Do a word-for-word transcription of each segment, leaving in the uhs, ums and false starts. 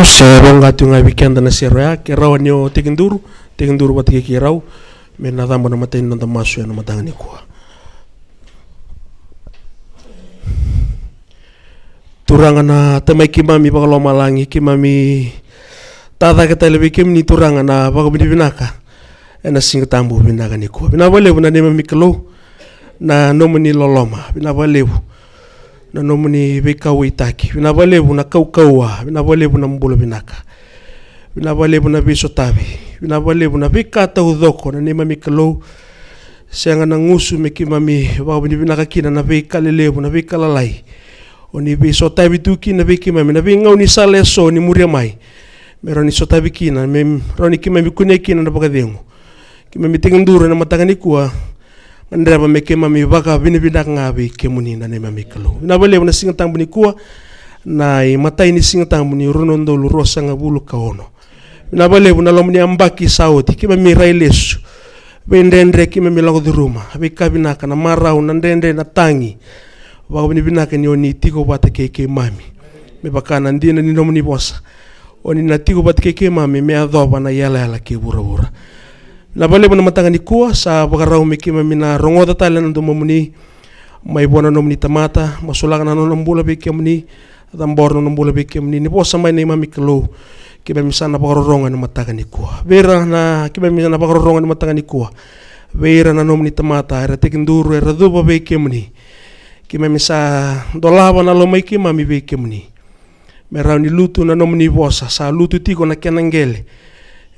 Se voqa tu ga vei keda na sere oya, ke rawa ni o tekiduru, tekiduru vata kei keirau me na cabo na imatai ni noda masu ena mataka nikua. Turaga na Tamai keimami vakalomalagi, keimami tacake tale vei kemuni Turaga na vakavinavinaka ena Siga Tabu vinaka nikua. Vinaka vakalevu na neimami Kalou na nomuni loloma, vinaka vakalevu na nomuni veikauwaitaki, vinaka vakalevu na kaukauwa, vinaka vakalevu na bula vinaka, vinaka vakalevu na veisotavi, vinaka vakalevu na veika taucoko na neimami Kalou. Sega na gusu me keimami vakavinavinaka kina na veika lelevu, na veika lalai o ni veisotavi tu kina vei keimami na veigaunisala eso ni muria mai, me rawa ni sotavi kina, me rawa ni keimami kunea kina na vakacegu. Keimami tekiduru ena mataka nikua, gadreva me keimami vakavinavinaka ga vei kemuni na neimami Kalou. Vinaka vakalevu na Siga Tabu nikua, na imatai ni Siga Tabu ni rua na udolu ruasagavulu ka ono. Vinaka vakalevu na loma ni yabaki sa oti, keimami rai lesu, veidredre keimami lako curuma, veika vinaka, na marau, na dredre, na tagi. Vakavinavinaka ni o ni tiko vata kei keimami me vaka na dina ni nomuni vosa. O ni na tiko vata kei keimami me yacova na iyalayala kei vuravura. Vinaka vakalevu na mataka nikua, sa vakarau me keimami na rogoca tale na domomuni mai vua na nomuni tamata, masulaka na nona bula vei kemuni, cabora na nona bula vei kemuni. Ni vosa mai na neimami Kalou, keimami sa na vakarorogo ena mataka nikua. Vei ira na, keimami na vakarorogo ena mataka nikua, vei ira na nomuni tamata era tekiduru, era cuva vei kemuni, keimami sa dolava na lomai keimami vei kemuni. Me rawa ni lutu na nomuni vosa, sa lutu tiko na kena qele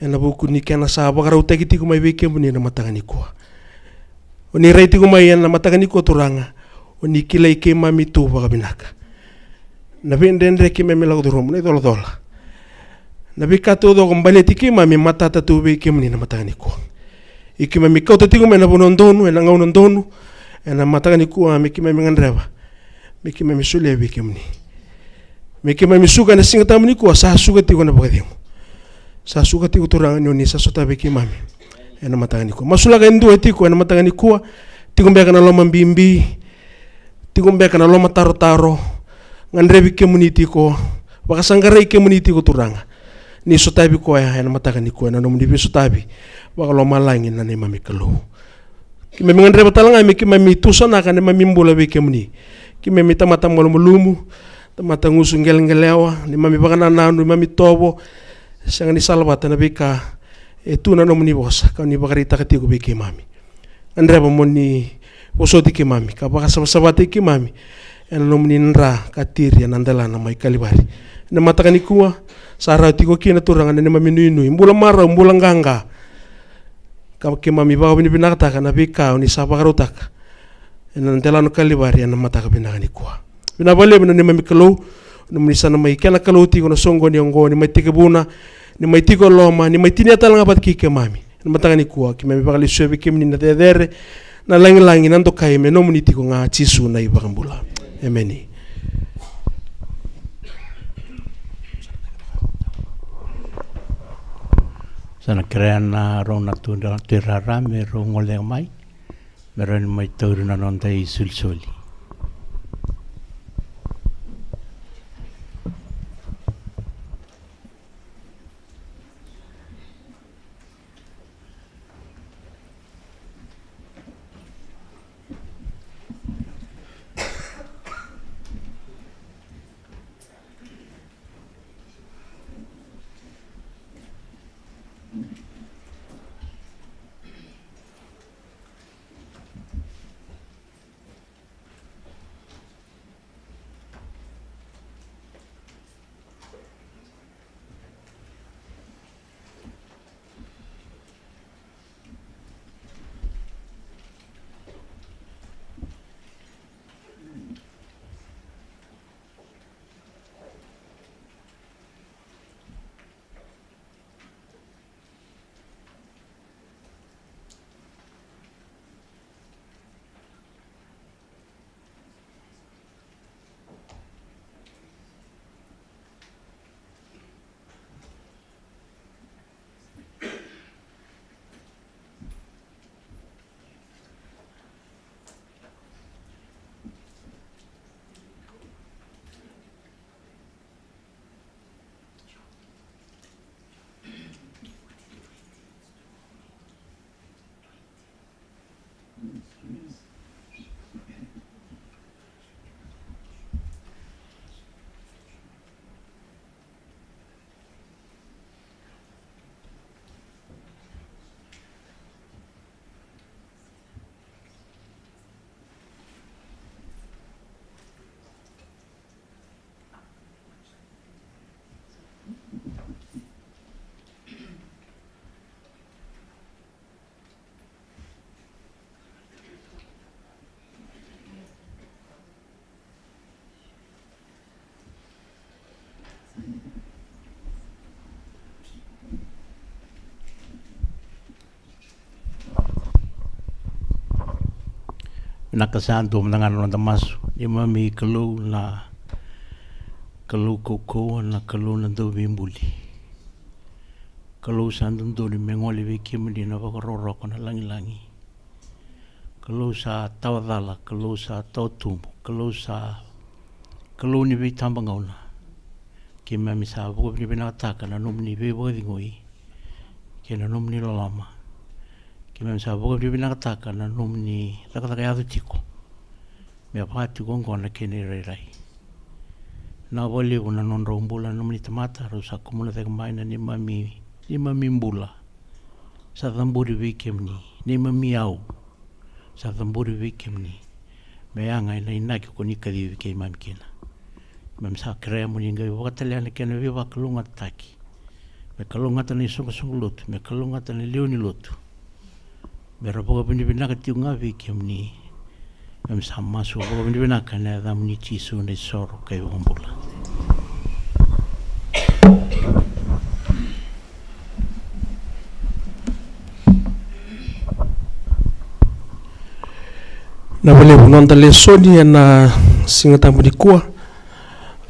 ena vuku ni kena sa vakarautaki tiko mai vei kemuni ena mataka nikua. O ni rai tiko mai ena mataka nikua Turaga, o ni kilai keimami tu vakavinaka. Na veidredre keimami lako curuma, na icolacola, na veika taucoko baleti keimami matata tu vei kemuni ena mataka nikua. Ia keimami kauta tiko mai na vanua donu ena gauna donu ena mataka nikua, me keimami gadreva me keimami solia vei kemuni. Me keimami suka ena Siga Tabu nikua, sa suka tiko na vakacegu. Sa suka tiko Turaga ni o ni sa sotavi keimami ena mataka nikua. Masulaka e dua e tiko ena mataka nikua, tiko beka na loma bibi, tiko beka na loma tarotaro, gadrevi kemuni tiko, vakasaqarai kemuni tiko Turaga. Ni sotavi koya ena mataka nikua ena nomuni veisotavi vakalomalagi na neimami Kalou. Keimami gadreva tale ga me keimami tusanaka na neimami bula vei kemuni. Keimami tamata malumalumu, tamata gusu qeleqelewa, neimami vakanananu, neimami tovo, sega ni salavata na veika e tu na nomuni vosa ka ni vakaraitaka tiko vei keimami. Gadreva mo ni vosoti keimami ka vakasavasavataki keimami ena nomuni dra ka tiri ena delana mai Kalivari. Ena mataka nikua, sa rawa tiko kina Turaga na neimami nuinui, bula marau, bula qaqa, ka keimami vakavinavinakataka na veika o ni sa vakarautaka ena delana o Kalivari ena mataka vinaka nikua. Vinaka vakalevu na neimami Kalou, nomuni sa na mai kena Kalou tiko na soqoni oqo, ni mai tekivuna, ni mai tiko e loma, ni mai tinia tale ga vata kei keimami. Ena mataka nikua keimami vakalesuya vei kemuni na cecere, na lagilagi, na dokai, me nomuni tiko ga Jisu na iVakabula. Emeni. Sa na kerea na rau na tuirara me rau gole mai, me rau ni mai tauri na noda isolisoli. Vinaka sa dua mada ga na noda masu. Neimami Kalou na Kalou kaukauwa, na Kalou na dauveibuli. Kalou sa dodonu me gole vei kemuni na vakarokoroko, na lagilagi. Kalou sa tawa cala, Kalou sa tawa tubu, Kalou sa Kalou ni veitabagauna. Keimami sa vakavinavinakataka na nomuni veivakacegui kei na nomuni loloma. Keimami sa vakavinavinakataka na nomuni cakacaka yaco tiko me vaka tiko oqo na kena irairai. Vinaka vakalevu na nodrau bula na nomuni tamata, rau sa kumuna cake mai na neimami, neimami bula. Sa cabori vei kemuni, neimami yau. Sa cabori vei kemuni me yaga ena inaki ko ni kacivi keimami kina. Keimami sa kerea mo ni qai vakatale na kena veivakalougatataki, me kalougata na isoqosoqo lotu, me kalougata na lewe ni lotu, me ra vakavinavinaka tiko ga vei kemuni. Keimami sa masu vakavinavinaka ena yacamuni Jisu na iSoro kei Vakabula. Na valevu noda lesoni ena Siga Tabu nikua.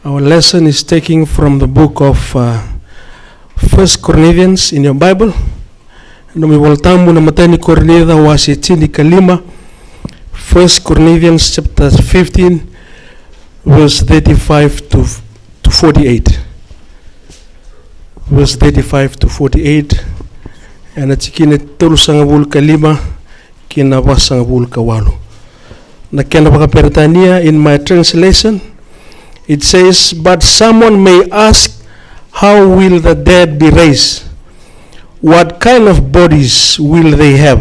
Our lesson is taking from the book of, uh, First Corinthians in your Bible. Nomu iVola Tabu na imatai ni Korinica wase tinikalima. First Corinthians chapter fifteen, verse thirty-five to, to forty-eight. Verse thirty-five to forty-eight. Ena tikina tolusagavulu ka lima ki na vasagavulu ka walu. Na kena vakaperitania, in my translation, it says, "But someone may ask, 'How will the dead be raised? What kind of bodies will they have?'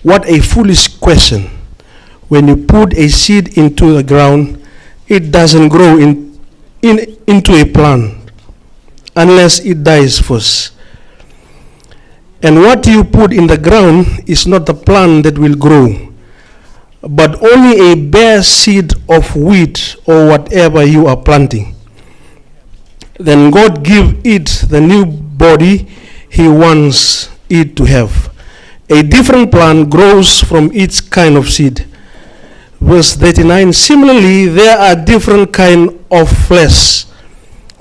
What a foolish question! When you put a seed into the ground, it doesn't grow in, in, into a plant unless it dies first. And what you put in the ground is not the plant that will grow, but only a bare seed of wheat or whatever you are planting. Then God give it the new body he wants it to have. A different plant grows from each kind of seed." Verse thirty-nine, "Similarly, there are different kind of flesh,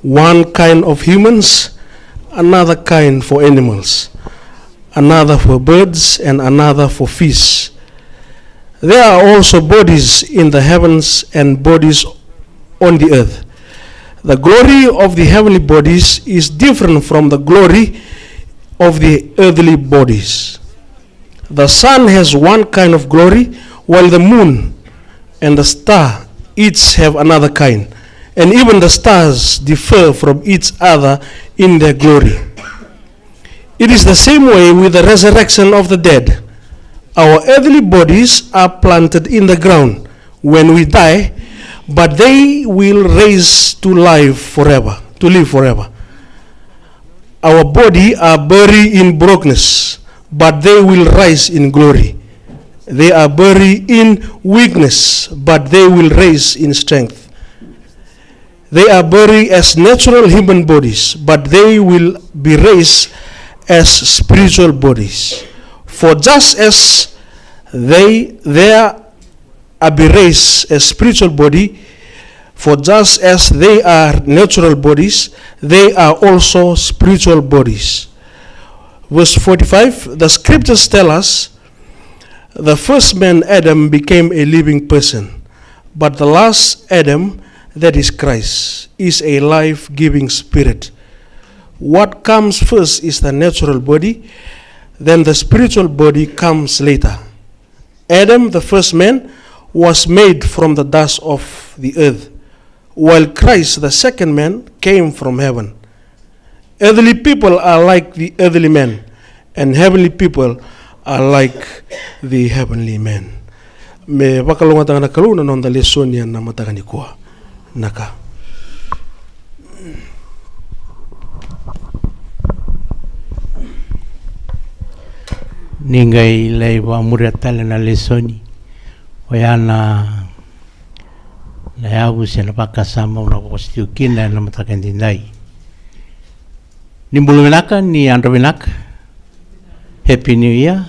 one kind of humans, another kind for animals, another for birds, and another for fish. There are also bodies in the heavens and bodies on the earth. The glory of the heavenly bodies is different from the glory of the earthly bodies. The sun has one kind of glory, while the moon and the star each have another kind, and even the stars differ from each other in their glory. It is the same way with the resurrection of the dead. Our earthly bodies are planted in the ground when we die, but they will raise to life forever, to live forever. Our body are buried in brokenness, but they will rise in glory. They are buried in weakness, but they will raise in strength. They are buried as natural human bodies, but they will be raised as spiritual bodies. For just as they, they are be raised as spiritual body, for just as they are natural bodies, they are also spiritual bodies." Verse forty-five, the scriptures tell us, "The first man, Adam, became a living person, but the last Adam, that is Christ, is a life-giving spirit. What comes first is the natural body, then the spiritual body comes later." Adam, the first man, was made from the dust of the earth, while Christ, the second man, came from heaven. Earthly people are like the earthly men, and heavenly people are like the heavenly men. Me vakalougatataka na Kalou na noda lesoni ena mataka nikua. Na ka ni qai lai vakamuria tale na lesoni, oya na Na yavu se na vakasama au na vosa tiko kina ena mataka edaidai. Ni bula vinaka, ni yadra vinaka. Happy New Year.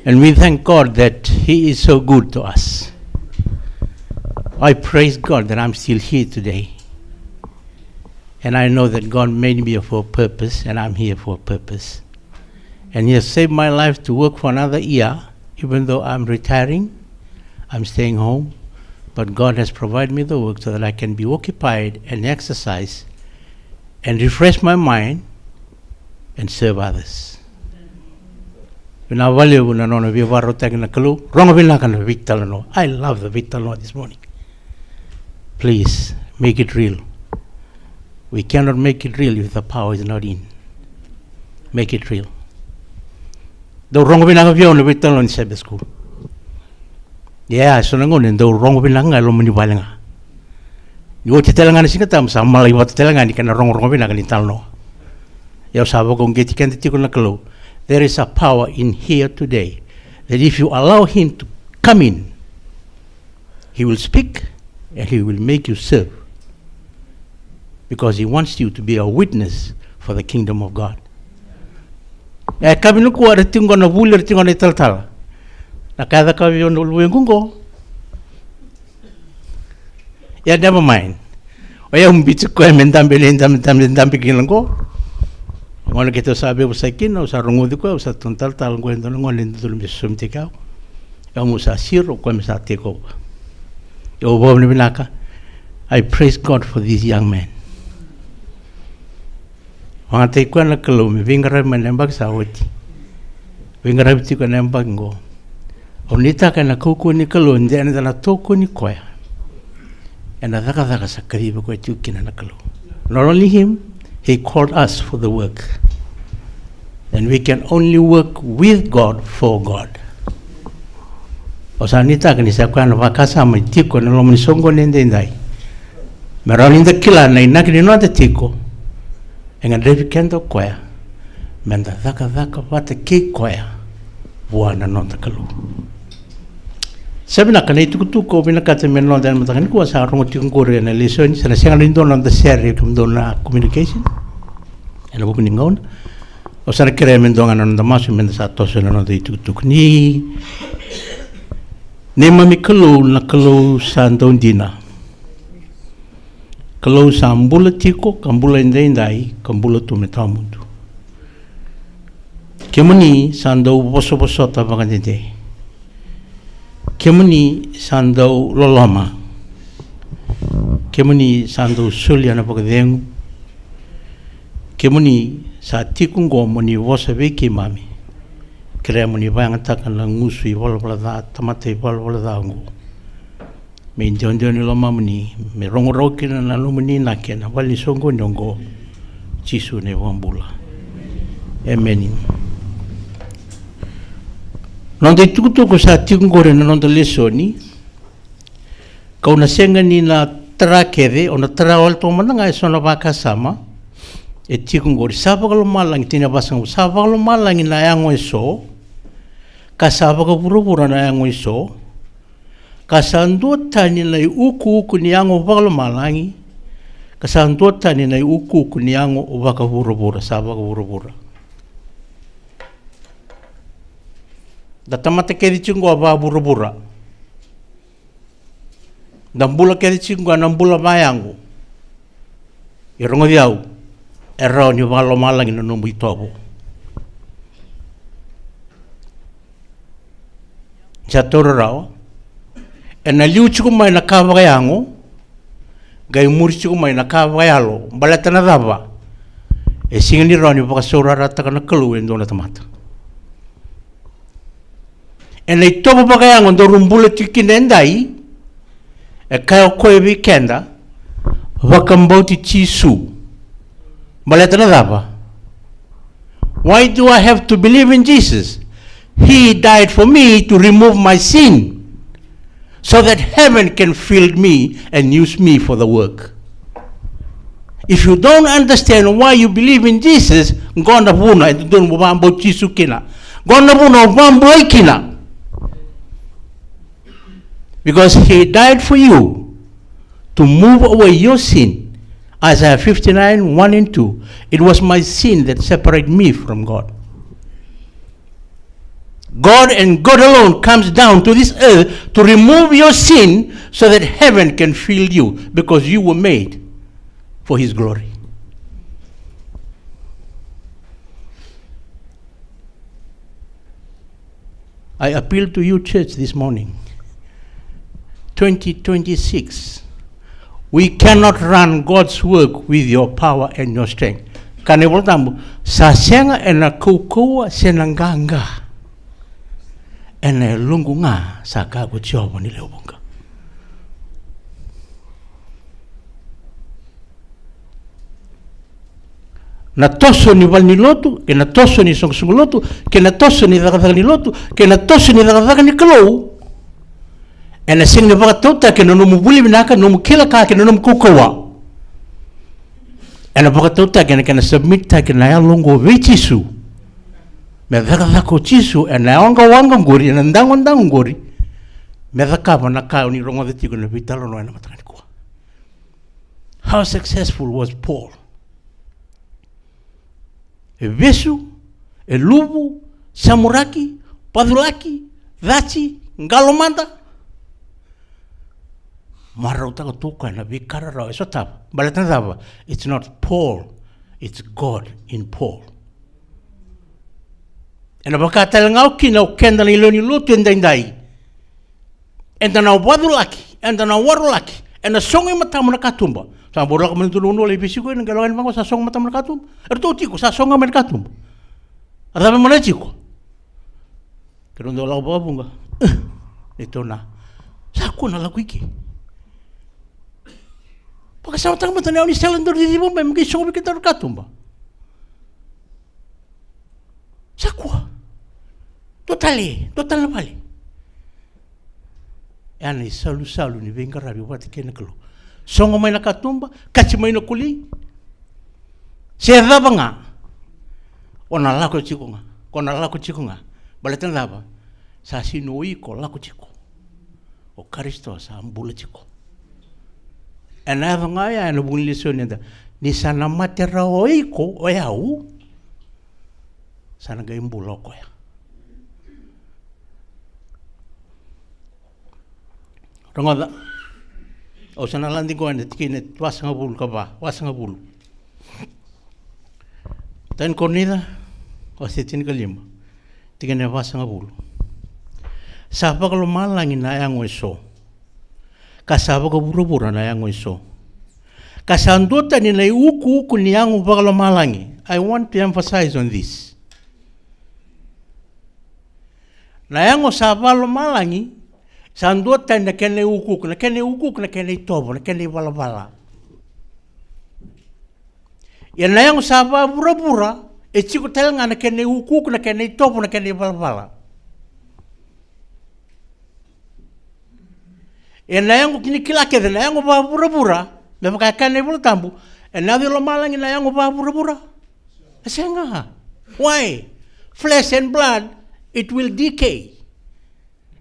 And we thank God that He is so good to us. I praise God that I'm still here today. And I know that God made me for a purpose, and I'm here for a purpose. And He has saved my life to work for another year, even though I'm retiring, I'm staying home. But God has provided me the work so that I can be occupied and exercise and refresh my mind and serve others. Vinaka vakalevu na nona veivakarautaki na Kalou. Rogo vinaka na veitalanoa. I love the veitalanoa this morning. Please, make it real. We cannot make it real if the power is not in. Make it real. Dau rogo vinaka vei au na veitalanoa ni Sabbath school. Ia, so na gauna e dau rogo vinaka ga e loma ni vale ga. Ni oti tale ga na Siga Tabu, sa malai vata tale ga ni kena rogorogo vinaka ni talanoa. Ia, au sa vakauqeti keda tiko na Kalou. There is a power in here today that if you allow Him to come in, He will speak and He will make you serve, because He wants you to be a witness for the kingdom of God. E, ka vinaka, era tiko qo na vuli, era tiko qo na italatala. Na ka e cakava vei au na luvequ qo. Ia, never mind. O yau biuti koya me dabe, me dabe, dabe, dabe kina qo. Gauna keitou sa veivosaki kina, au sa rogoci koya, au sa tukuna, talatala, qo e dua na gone e dodonu me sosomitaki au. Au meu sa siro, o koya me sa take over. Au vakavinavinaka. I praise God for this young man. Vakayagataki koya na Kalou me veiqaravi mai na yabaki sa oti. Veiqaravi tiko ena yabaki qo. Au nuitaka ena kaukauwa ni Kalou de eda na tokoni koya ena cakacaka sa kacivi koya tiko kina na Kalou. Not only him, he called us for the work. And we can only work with God, for God. Au sa nuitaka ni sa koya na vakasama e tiko ena loma ni soqoni edaidai. Me rawa ni da kila na inaki ni noda tiko, e gadrevi keda o koya me da cakacaka vata kei koya vua na noda Kalou. Sa vinaka na itukutuku au vinakata me noda ena mataka nikua, sa rogo tiko qori ena lesoni, sa na sega ni dua na noda sere kemudou na communication ena vuku ni gauna. Au sa na kerea me dua ga na noda masu me da sa toso ena noda itukutuku. Ni neimami Kalou, na Kalou sa dau dina. Kalou sa bula tiko, ka bula edaidai, ka bula tu me tawamudu. Kemuni sa dau vosovosota vakadede. Kemuni sa dau loloma. Kemuni sa dau solia na vakacegu. Kemuni sa tiko qo mo ni vosa vei keimami. Kerea mo ni vakayagataka na gusu ivalavala ca, tamata ivalavala ca oqo. Me idewadewa ni lomamuni, me rogo rawa kina na nomuni inaki ena vale ni soqoni oqo. Jisu na iVakabula. Emeni. Noda itukutuku sa tiko qori na noda lesoni. Kau na sega ni na tara kece, au na tara wale toka mada ga eso na vakasama e tiko qori. Sa vakalomalagi, tikina e vasagavulu, sa vakalomalagi na yago eso, ka sa vakavuravura na yago eso, ka sa duatani na iukuuku ni yago vakalomalagi, ka sa duatani na iukuuku ni yago vakavuravura, sa vakavuravura. Da tamata kece tiko qo a vakavuravura. Da bula kece tiko qo ena bula vakayago. Ia rogoci au, e rawa ni vakalomalagi na nomu itovo. Sa taura rawa. Ena liu tiko mai na ka vakayago, qai muri tiko mai na ka vakayalo. Baleta na cava? E sega ni rawa ni vakasaurarataka na Kalou e dua na tamata. Ena itovo vakayago daru bula tiko kina edai, e kaya o koya vei keda, vakabauti Jisu. Baleta na cava? Why do I have to believe in Jesus? He died for me to remove my sin, so that heaven can fill me and use me for the work. If you don't understand why you believe in Jesus, qo na vuna e dodonu mo vakabauti Jisu kina. Qo na vuna o vakabulai kina. Because he died for you to move away your sin. Isaiah fifty-nine, one and two. It was my sin that separated me from God. God and God alone comes down to this earth to remove your sin so that heaven can fill you, because you were made for his glory. I appeal to you, church, this morning. Twenty twenty-six, we cannot run God's work with your power and your strength. Kaya na iVolatabu, sa sega ena kaukauwa se na qaqa ena yaloqu ga, sa kaya ko Jiova ni lewe vuqa. Na toso ni valenilotu, kei na toso ni soqosoqo lotu, kei na toso ni cakacaka ni lotu, kei na toso ni cakacaka ni Kalou, ena sega ni vakatautaki ena nomu vuli vinaka, nomu kila ka, kei na nomu kaukauwa. Ena vakatautaki ena kena submit-taki na yalo oqo vei Jisu. Me cakacaka o Jisu ena waqawaqa oqori, ena dagodago oqori, me cakava na ka o ni rogoca tiko ena veitalanoa ena mataka nikua. How successful was Paul? E vesu, e luvu, samuraki, vaculaki, cati, qalo mada. Marautaka tu o koya na veika rarawa e sotava. Baleta na cava? It's not Paul, it's God in Paul. Ena vaka tale ga o kina o keda na lewe ni lotu edaidai. Eda na vaculaki, eda na warolaki, ena sogo i matamu na katuba. Sa bau lako mai na dua na vanua lai veisiko, ena qai lako yani vaqo, sa sogo i matamu na katuba. Eratou tiko, sa sogo mai na katuba. A cava e mani tiko? Keirau dau lako vakavuqa. Neitou na. Sa kua na lako i ke. Vakasamataka mada na yau ni sala daru ciciva mai, me qai sogo vei kedaru na katuba. Sa kua. Dua tale, dua tale na vale. Ya na isalusalu ni veiqaravi vata kei na Kalou. Sogo mai na katuba, kaci mai na koli. Se cava ga. O na lako tiko ga. Ko na lako tiko ga. Baleta na cava? Sa sega ni o iko lako tiko. O Karisito sa bula tiko. Ena yaco ga oya ena vuku ni lesoni eda. Ni sa na mate rawa o iko, o yau. Sa na qai bula o koya. Rogoca. Au sa na lade qo ena tikina e vasagavulu ka va, vasagavulu. Tani Korinica, wase tinikalima, tikina e vasagavulu. Sa vakalomalagi na yago eso, ka sa vakavuravura na yago eso, ka sa duatani na iukuuku ni yago vakalomalagi. I want to emphasize on this. Na yago sa vakalomalagi, sa duatani na kena iukuuku, na kena iukuuku, na kena itovo, na kena ivalavala. Ia na yago sa vakavuravura, e tiko tale ga na kena iukuuku, na kena itovo, na kena ivalavala. Ia na yago kina kila kece, na yago vakavuravura, me vaka e kaya na iVolatabu, ena yaco i lomalagi na yago vakavuravura? E sega. Why? Flesh and blood, it will decay.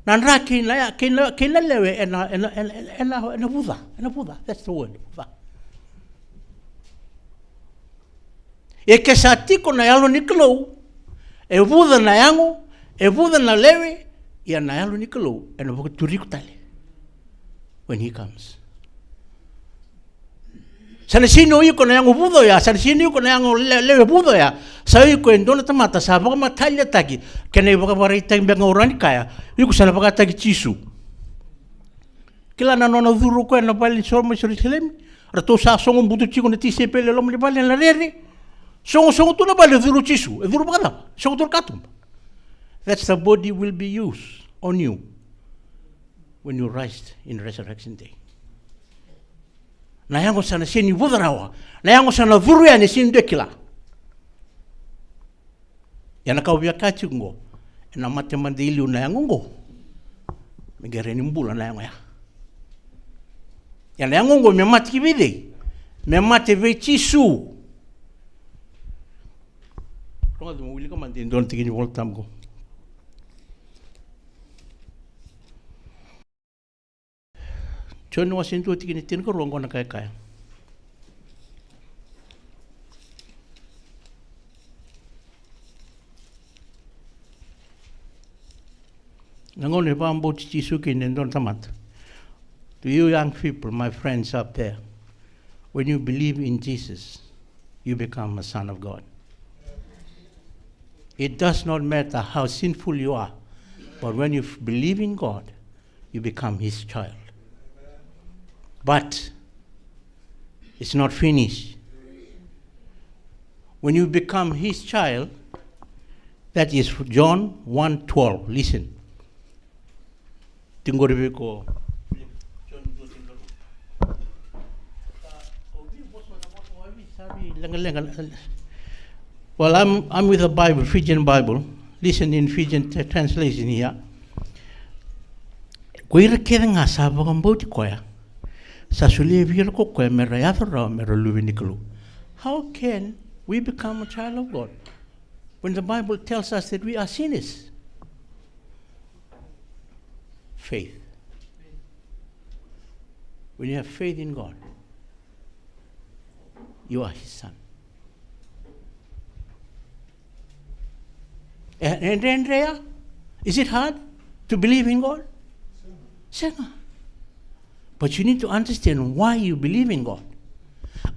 Na dra kei na, kei na, kei na lewe ena, ena, ena, ena, ena vuca, ena vuca. That's the word, vuca. E ke sa tiko na Yalo ni Kalou, e vuca na yago, e vuca na lewe, ia na Yalo ni Kalou ena vakaturi iko tale when he comes. Sa na sega ni o iko na yago vuca oya, sa na sega ni o iko na yago le-, lewe vuca oya. Sa o iko e dua na tamata sa vakamataliataki, kena ivakavakaraitaki beka ga au rawa ni kaya, iko sa na vakataki Jisu. Kila na nona curu o koya na vale ni soro mai Jerusalemi. Ratou sa sogo butu tiko na tisaipeli e loma ni vale ena rere. Sogosogo tu na vale, curu Jisu. E curu vakacava? Sogo tu na katuba. That's the body will be used on you when you rise in resurrection day. Na yago sa na sega ni vuca rawa. Na yago sa na curu yani, e sega ni dua e kila. Ia na ka au via kaya tiko oqo, ena mate mada i liu na yago oqo, me qai rawa ni bula na yago ya. Ia na yago oqo me mate ki vei cei? Me mate vei Jisu. Rogoca, meu wilika mada e dua na tikina ni Vola Tabu oqo. Joni wase dua tikina tinikarua, oqo na ka e kaya. Na gauna e vakabauti Jisu kina e dua na tamata. To you young people, my friends up there, when you believe in Jesus, you become a son of God. It does not matter how sinful you are, but when you f- believe in God, you become his child. But it's not finished. When you become his child, that is John one twelve. Listen. Tiko qori vei iko. Well, I'm, I'm with the Bible, Fijian Bible. Listen in Fijian t- translation here. Ko ira kece ga sa vakabauti koya, sa solia vei ira ko koya me ra yaco rawa me ra luve ni Kalou. How can we become a child of God when the Bible tells us that we are sinners? Faith. When you have faith in God, you are his son. And, and Andrea, is it hard to believe in God? Sega. But you need to understand why you believe in God.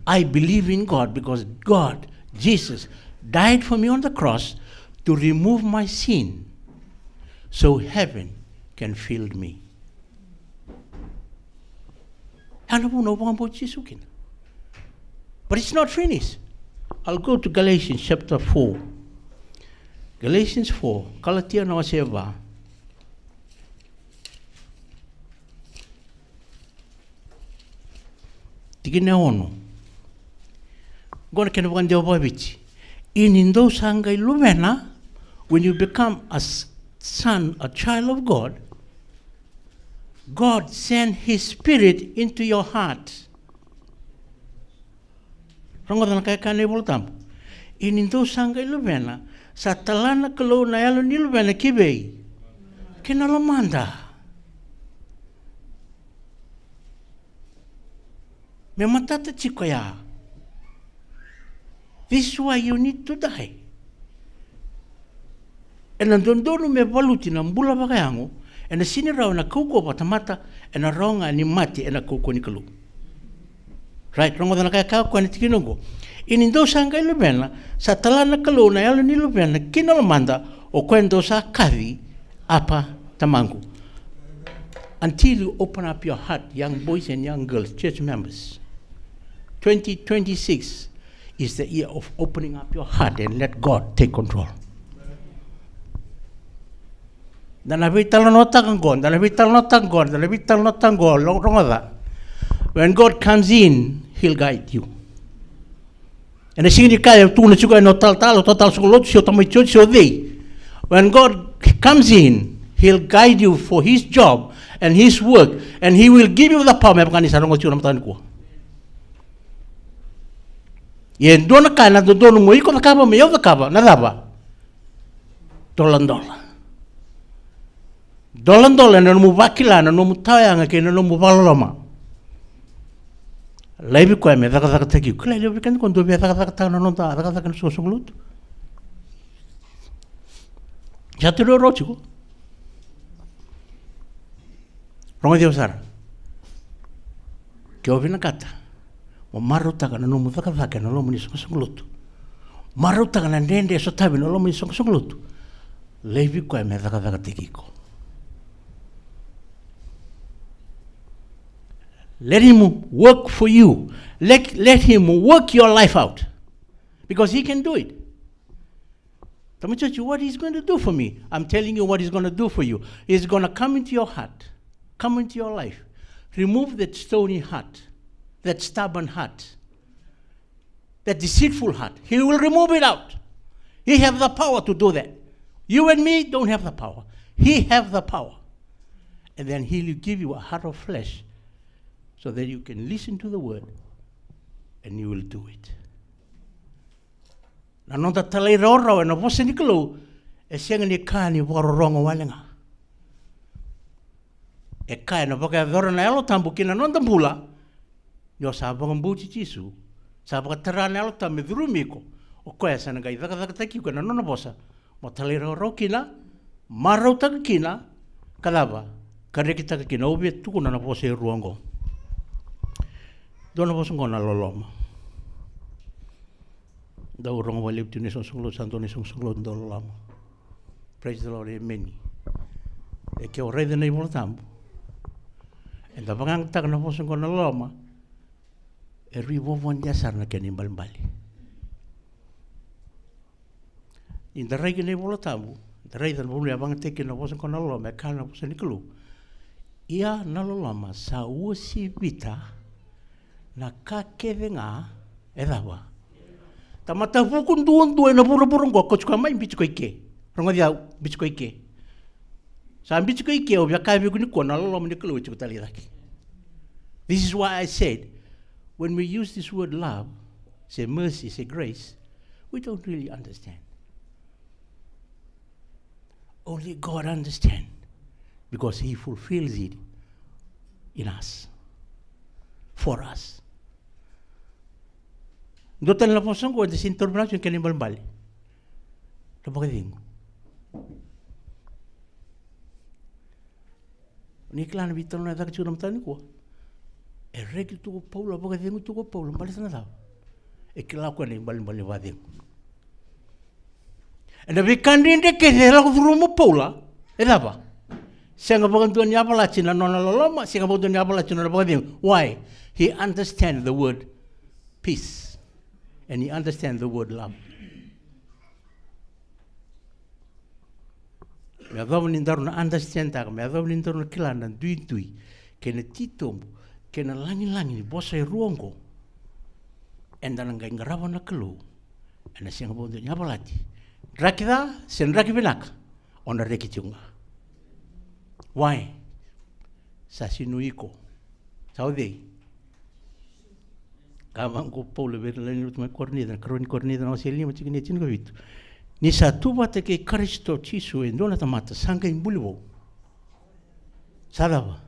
I believe in God because God, Jesus, died for me on the cross to remove my sin so heaven can fill me. Ya na vuna au vakabauti Jisu kina. But it's not finished. I'll go to Galatians chapter four. Galatians four, Kalatia na wase va. Tikina e ono. Qo na kena vakadewa vakaviti. Ia ni dou sa qai luvena, when you become a s- son, a child of God, God send his spirit into your heart. Rogoca na ka e kaya na iVola Tabu. Ia ni dou sa qai luvena, sa tala na Kalou na yalo ni luvena ki vei? Ki na lomada. Me matata tiko ya. This is why you need to die. Ena dodonu me valuti na bula vakayago, ena sini rawa ena kaukauwa vakatamata, ena rawa ga ni mate ena kaukauwa ni Kalou. Right, rogoca na ka e kaya o koya na tikina oqo. Ia ni dou sa qai luvena, sa tala na Kalou na yalo ni luvena ki na lomada, o koya dou sa kaci, Apa, Tamaqu. Until you open up your heart, young boys and young girls, church members. Twenty twenty-six is the year of opening up your heart and let God take control. Da na veitalanoataka qo, da na veitalanoataka qo, da na veitalanoataka qo, lo- rogoca. When God comes in, he'll guide you. Ena sega ni kaya, tukuna tiko ena talatala, o talatala soqo lotu, se o tamai church, se o cei. When God comes in, he'll guide you for his job and his work, and he will give you the power me vaka ni sa rogoca tiko na mataka nikua. Ia e dua na ka ena dodonu mo iko cakava, me yau cakava, na cava? Doladola. Doladola ena nomu vakila, na nomu tawayaga kei na nomu vakaloloma. Laivi koya me cakacakataki iko. Kila e levu vei keda ko dou via cakacakataka na noda cakacaka ena soqosoqo lotu. Sa tu roro tiko. Rogoci au sara. Ke o vinakata mo marautaka na nomu cakacaka ena loma ni soqosoqo lotu, marautaka na dredre e sotavi ena loma ni soqosoqo lotu, laivi koya me cakacakataki iko. Let him work for you. Let, let him work your life out. Because he can do it. Tamai church, what he's going to do for me? I'm telling you what he's going to do for you. He's going to come into your heart, come into your life. Remove that stony heart, that stubborn heart, that deceitful heart. He will remove it out. He have the power to do that. You and me don't have the power. He have the power. And then he'll give you a heart of flesh so that you can listen to the word and you will do it. Na noda talairawarawa ena vosa ni Kalou e sega ni ka ni vakarorogo wale ga. E kaya na vakayacora na Yalo Tabu ki na noda bula. Ni o sa vakabauti Jisu, sa vakatara na Yalo Tabu me curumi iko, o koya sa na qai cakacakataki iko ena nona vosa, mo talairawarawa kina, marautaka kina, ka cava, ka rekitaka kina. Au via tukuna na vosa e rua oqo. Dua na vosa oqo na loloma. Dau rogo vakalevu tiko na isoqosoqo lotu, sa dua na isoqosoqo lotu dau loloma. Praise the Lord, amen. E ke o raica na iVola Tabu, eda vakayagataka na vosa oqo na loloma, e rui vovodia sara na kena ibalebale. Ni da rai ki na iVola Tabu, da raica na vanua e vakayagataki kina na vosa oqo na loloma, e kaya na vosa ni Kalou. Ia na loloma sa uasivita na ka kece ga e cava. Tamata vuku duadua ena vuravura oqo ko tiko mai biuti ko i ke. Rogoci au, biuti ko i ke. Sa biuti ko i ke, au via kaya vei iko nikua na loloma ni Kalou e tiko tale i cake. This is why I said, when we use this word love, se mercy, se grace, we don't really understand. Only God understand, because He fulfills it in us, for us. Dua tale na vosa oqo eda sega ni taura vinaka tiko na kena ibalebale. Na vakacegu. Ni kila na veitalanoa e caka tiko na mataka nikua. E reki tu ko Paula, vakacegu tu ko Paula, baleta na cava? E kila o koya na ibalebale ni vakacegu. Ena veika dredre kece e lako curuma o Paula, e cava? Sega vakadua ni yavalati na nona loloma, sega vakadua ni yavalati na nona vakacegu. Why? He understand the word peace. And he understand the word love. Me yacova ni daru na understand taka, me yacova ni daru na kila na duidui kei na titobu kei na lagilagi ni vosa e rua oqo, eda na qai qarava na Kalou ena sega vakadua ni yavalati. Draki ca se draki vinaka, o na reki tiko ga. Why? Sa sega ni o iko. Sa o cei? Ka vaqo o Paula vei ira na lewe ni lotu mai Korinica, na karua ni Korinica na wase lima, tikina e tinikavitu. Ni sa tu vata kei Karisito Jisu e dua na tamata, sa qai buli vou. Sa cava?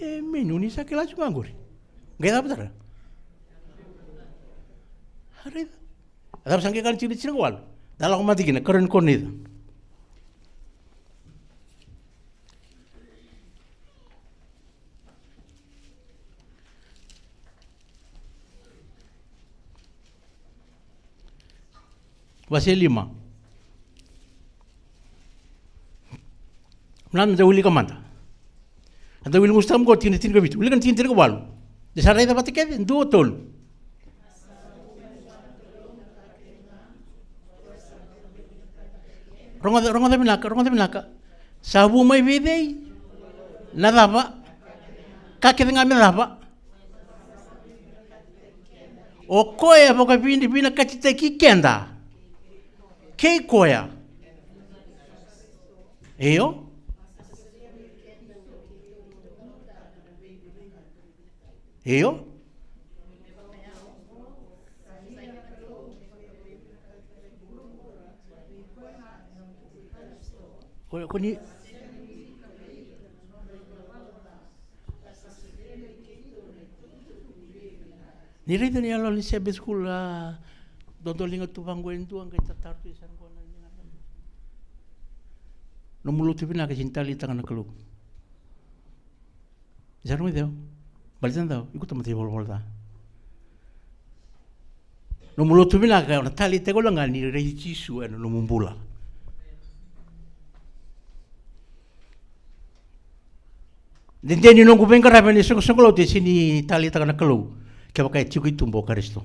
Emeni, o ni sa kila tiko ga qori. Qai cava tara? A raica. A cava sa qai kaya na tikina tinikawalu? Da lako mada kina, karua ni Korinica. Wase lima. Mada, da wilika mada. Da wilika, gusu tale qo tikina tinikavitu. Wilika na tikina tinikawalu. Da sa raica vata kece, dua, tolu. Rogoca, rogoca vinaka, rogoca vinaka. Sa vu mai vei cei? Na cava? Ka kece ga me cava? O koya e vakavinavinakatitaki keda. Kei koya. Io. Io. Ko, ko ni, ni raica ni yalo ni Sabbath school, a, dodoliga tu vaqo e dua, qai tataru tu e sara qo na liga. Nomu lotu vinaka e sega ni taleitaka na Kalou. Ni sa rogoci au. Baleta na cava? Iko tamata ivalavala ca. Nomu lotu vinaka, o na taleitaka wale ga ni raici Jisu ena nomu bula. Dede ni noqu veiqaravi ena isoqosoqo lotu e sega ni taleitaka na Kalou kevaka e tiko i tuba o Karisito.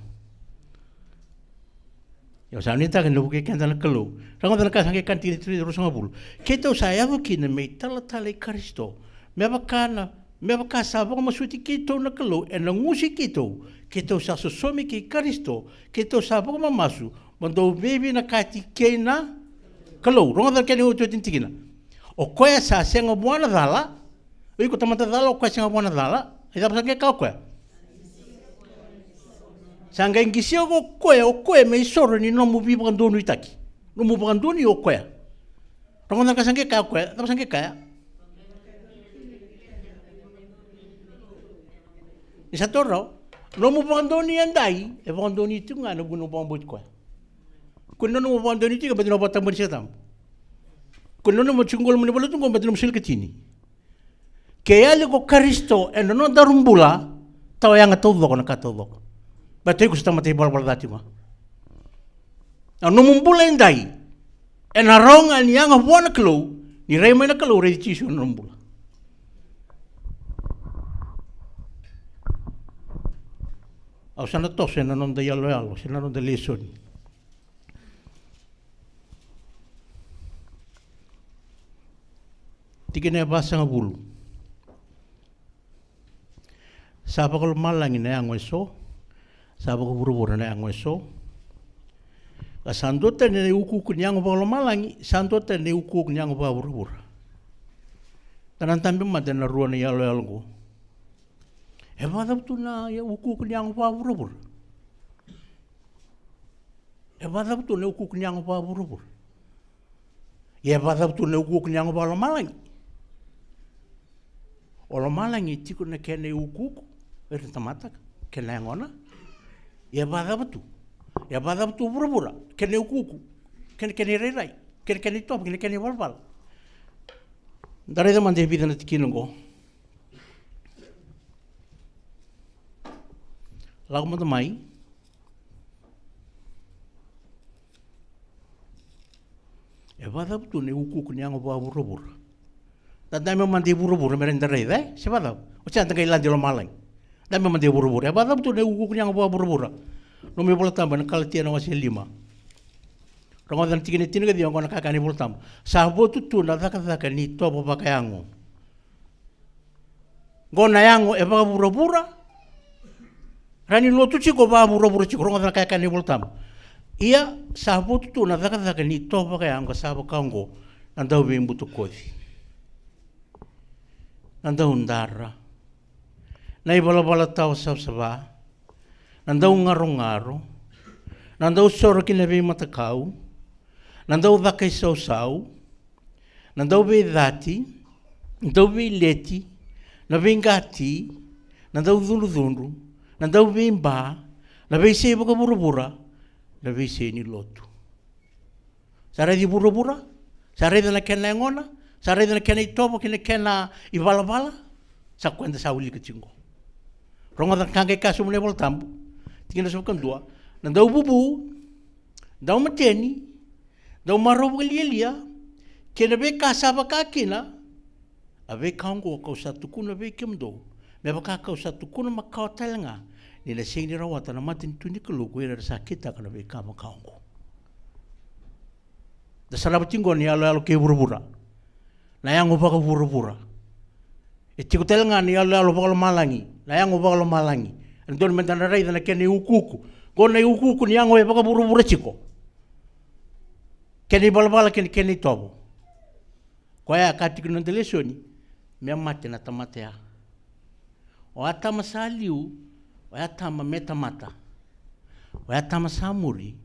Ia au sa nuitaka ni na vukei keda na Kalou. Rogoca na ka sa qai kaya na tikina e ruasagavulu. Keitou sa yaco kina me italatala i Karisito. Me vaka na, me vaka sa vakamasuti keitou na Kalou ena gusu i keitou. Keitou sa sosomi kei Karisito. Keitou sa vakamamasu mo dou veivinakati kei na Kalou. Rogoca na kena iotioti ni tikina. O koya sa sega vua na cala. O iko tamata cala, o koya sega vua na cala. E cava sa qai kaya o koya? Sa qai qisia o koya, o koya me isoro ni nomu veivakadonuitaki. Nomu vakadonui o koya. Rogoca na ka sa qai kaya o koya, cava sa qai kaya? Ni sa taura rawa. Nomu vakadonui edai e vakadonui tiko ga ena vuku ni nomu vakabauti koya. Kua ni nanuma mo vakadonui tiko e baleta ni o vakatabuya na Siga Tabu. Kua ni nanuma mo tiko qo e loma ni valenilotu qo e baleta ni nomu soli ikatini. Ke yali ko Karisito ena nodaru bula, tawa yaga taucoko na ka taucoko. Baleta o iko sa tamata ivalavala ca tiko ga. Na nomu bula edai ena rawa ga ni yaga vua na Kalou, ni rai mai na Kalou, raici Jisu ena nomu bula. Au sa na toso ena noda iyaloyalo se na noda lesoni. Tikina e vasagavulu. Sa vakalomalagi na yago eso, sa vakavuravura na yago eso. Ka sa duatani na iukuuku ni yago vakalomalagi, sa duatani na iukuuku ni yago vakavuravura. Da na dabe mada ena rua na iyaloyalo oqo. E vakacava tu na iukuuku ni yago vakavuravura? E vakacava tu na iukuuku ni yago vakavuravura? Ia e vakacava tu na iukuuku ni yago vakalomalagi? O lomalagi e tiko na kena iukuuku, o ira na tamata, kei na yagona. Ia e vakacava tu? Ia e vakacava tu vuravura, kena iukuuku, kei na kena irairai, kei na kena itovo, kei na kena ivalavala? Da raica mada e vica na tikina oqo. Lako mada mai. E vakacava tu na iukuuku ni yago vakavuravura? Da dabe mada i vuravura me rawa ni da raica, e? Se vakacava? Oti ya da qai lade i lomalagi. Dabe mada i vuravura. E vakacava tu na iukuuku ni yago vakavuravura? Nomu iVolatabu ena Kalatia na wase e lima. Rogoca na tikina e tinikaciwa, oqo na ka e kaya na iVolatabu: Sa votu tu na cakacaka ni itovo vakayago. Oqo na yago e vakavuravura. Rawa ni lotu tiko, vakavuravura tiko. Rogoca na ka e kaya na iVolatabu: Ia sa votu tu na cakacaka ni itovo vakayago, sa vaka oqo: na dauveibutakoci, na daudara, na ivalavala tawa savasava, na daugarogaro, na dausoro ki na veimatakau, na daucakaisausau, na dauveicati, na dauveileti, na veiqati, na daucudrucudru, na dauveiba, na veisei vakavuravura, na veisei ni lotu. Sa raici vuravura, sa raica na kena yagona, sa raica na kena itovo kei na kena ivalavala. Sa koya eda sa wilika tiko qo. Rogoca na ka qai kaya sobu na iVolatabu, tikina sa vakadua: na dauvuvu, daumateni, daumarau vakalialia, kei na veika sa vaka kina, a veika oqo kau sa tukuna vei kemudou, me vaka kau sa tukuna makawa tale ga, ni na sega ni rawata na matanitu ni Kalou ko ira era sa kitaka na veika vaka oqo. Da sarava tiko qo na iyaloyalo kei vuravura, na yago vakavuravura. E tiko tale ga na iyaloyalo vakalomalagi, na yago vakalomalagi. E dodonu meda na raica na kena iukuuku. Qo na iukuuku ni yago e vakavuravura tiko, kena ivalavala kei na kena itovo. Koya e kaya tiko na noda lesoni, me mate na tamata ya. O Atama sa liu, o Atama me tamata. O Atama sa muri,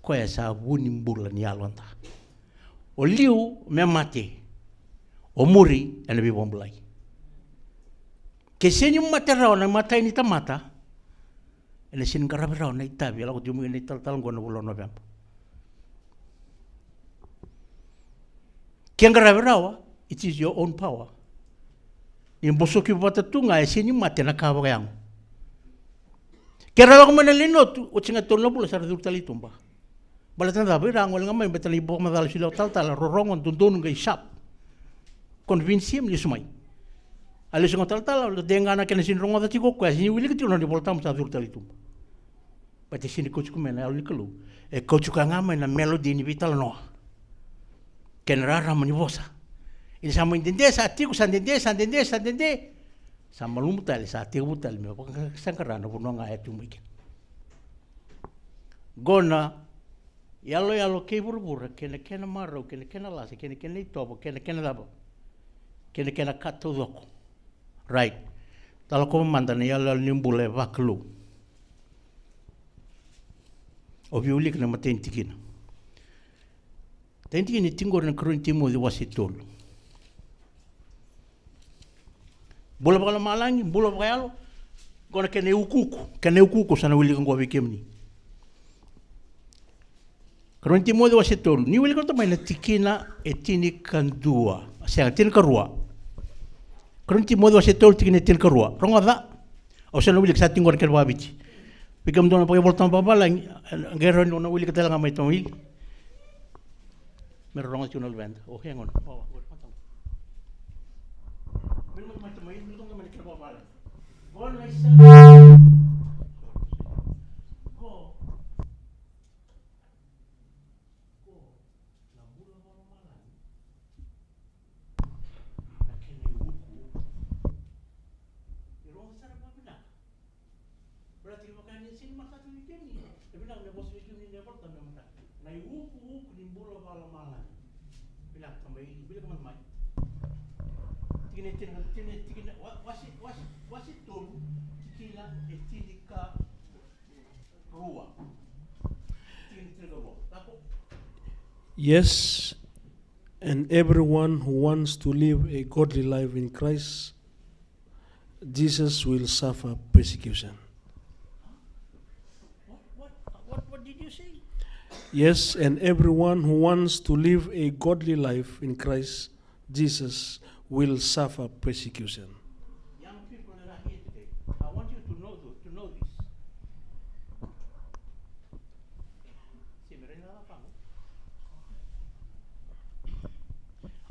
koya sa vu ni bula ni yaloda. O liu me mate, o muri ena veivakabulai. Ke sega ni mate rawa na imatai ni tamata, ena sega ni qaravi rawa na itavi e lako tiko mai na italatala oqo ena vula o Noveba. Ke qaravi rawa, it is your own power. Ni bosoki vata tu ga, e sega ni mate na ka vakayago. Ke ra lako mai na lewe ni lotu, oti ga e tolu na vula sa ra curu tale i tuba. Baleta na cava? Ira a gole ga mai baleta na ivakamacala, solia o talatala, rorogo, dodonu, qai sharp. Convince him, lesu mai. A lesu ga o talatala, de ga na kena sega ni rogoca tiko o koya, sega ni wilika tiko na nona iVolatabu, sa curu tale i tuba. Baleta e sega ni kauti koya mai na Yalo ni Kalou. E kauti koya ga mai na melody ni veitalanoa kei na rarama ni vosa. Ia ni sa mai dede, sa tiko, sa dede, sa dede, sa dede. Sa malumu tale, sa tekivu tale me vakasaqara na vanua ga e tu mai kina. Qo na iyaloyalo kei vuravura, kei na kena marau, kei na kena lasa, kei na kena itovo, kei na kena cava, kei na kena ka taucoko. Right. Da lakova mada na iyaloyalo ni bula e vakalou. Au via wilika na imatai ni tikina. Imatai ni tikina e tiko qori ena ikarua ni Timoci wase tolu. Bula vakalomalagi, bula vakayalo. Qo na kena iukuuku, kena iukuuku sa na wilika qo vei kemuni. Karua ni Timoci wase tolu, ni wilika ratou mai na tikina e tinikadua. Sega, tinikarua. Karua ni Timoci wase tolu tikina e tinikarua. Rogoca, au sa na wilika, sa tiko qo na kena vakaviti. Vei kemudou na vakaivolatabu vakavalagi, qai rawa ni o na wilika tale ga mai tamai. Me ra rogoca tiko na luveda. Oh, hang on. Oh, oh, oh. Me ra mai tamai, me ra mai kena vakavalagi. Qo na isau. Qo. Qo na bula vakalomalagi. Na kena iukuuku. E rogo sara vakavinaka. Baleta kevaka ni sega ni matata vei kemuni, e vinaka me vosa vei kemuni na iVolatabu me matata. Na iukuuku ni bula vakalomalagi. Vinaka, tamai, wilika mada mai. Tikina e tini, tikina, tikina, wa-, wase, wase, wase tolu, tikina e tinikarua. Tikina e tinikarua. Lako. Yes, and everyone who wants to live a godly life in Christ Jesus will suffer persecution. What, what, what, what did you say? Yes, and everyone who wants to live a godly life in Christ Jesus will suffer persecution. Young people that are here today, I want you to know, th-, to know this.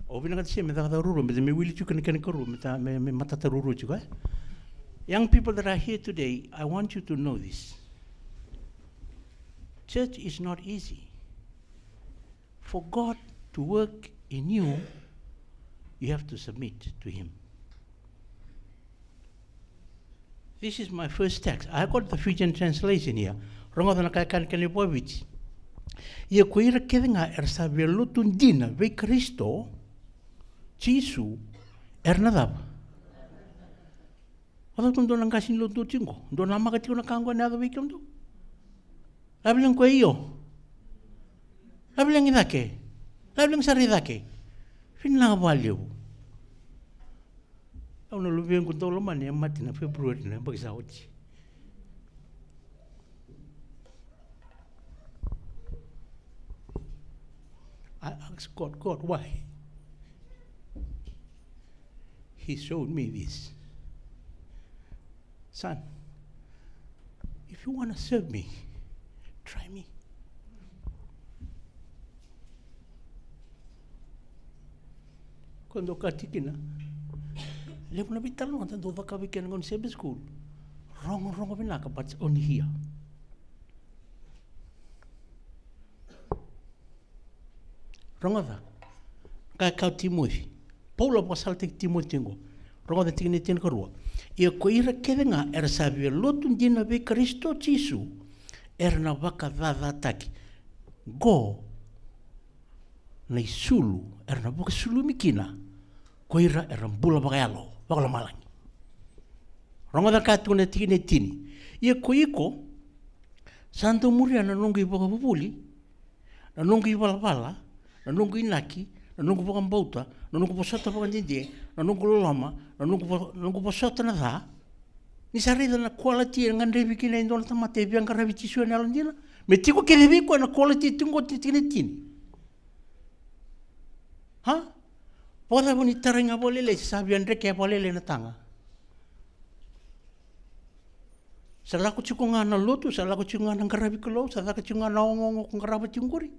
Au vinakata se me cakacaka ruarua, me, me wili tiko na kena ikarua, me ta-, me, me matata ruarua tiko, e? Young people that are here today, I want you to know this. Church is not easy. For God to work in you, you have to submit to Him. This is my first text. I got the Fijian translation here. Rogoca na ka e kaya na kena iVola Viti. Ia ko ira kece ga era sa via lotu dina vei Karisito Jisu, era na cava? Vacava tu dua na qase ni lotu tiko qo? Dua namaka tiko na ka qo ena yaco vei kemudou? Lavelagi koya io. Lavelagi cake. Lavelagi sara i cake. Vinaka vakalevu. Au na luvequ daulomani e mate na February na yabaki sa oti. I asked God, "God, why?" He showed me this. "Son, if you wanna serve me, try me." Ko dou ka tikina. Levu na veitalanoa da dau cakava kina na gauna ni Sabbath school. Rogorogo vinaka, but it's only here. Rogoca. Ka e kaya o Timoci. Paula vakasalataki Timoci tiko qo. Rogoca na tikina e tinikarua. Ia ko ira kece ga era sa via lotu dina vei Karisito Jisu, era na vakacacataki. Qo na isulu era na vakasulumi kina ko ira era bula vakayalo, vakalomalagi. Rogoca na ka e tukuna na tikina e tini. Ia ko iko, sa dau muria na noqu ivakavuvuli, na noqu ivalavala, na noqu inaki, na noqu vakabauta, na noqu vosota vakadede, na noqu loloma, na noqu vo-, na noqu vosota na ca. Ni sa raica na quality e gadrevi kina e dua na tamata e via qaravi Jisu ena yalodina. Me tiko kece vei koya na quality e tiko qo, tikina e tini. Ha? Vakacava ni tarai ga vakalailai se sa via drekea vakalailai na taga? Sa lako tiko ga na lotu, sa lako tiko ga na qaravi Kalou, sa caka tiko ga na ogaoga ko qarava tiko qori.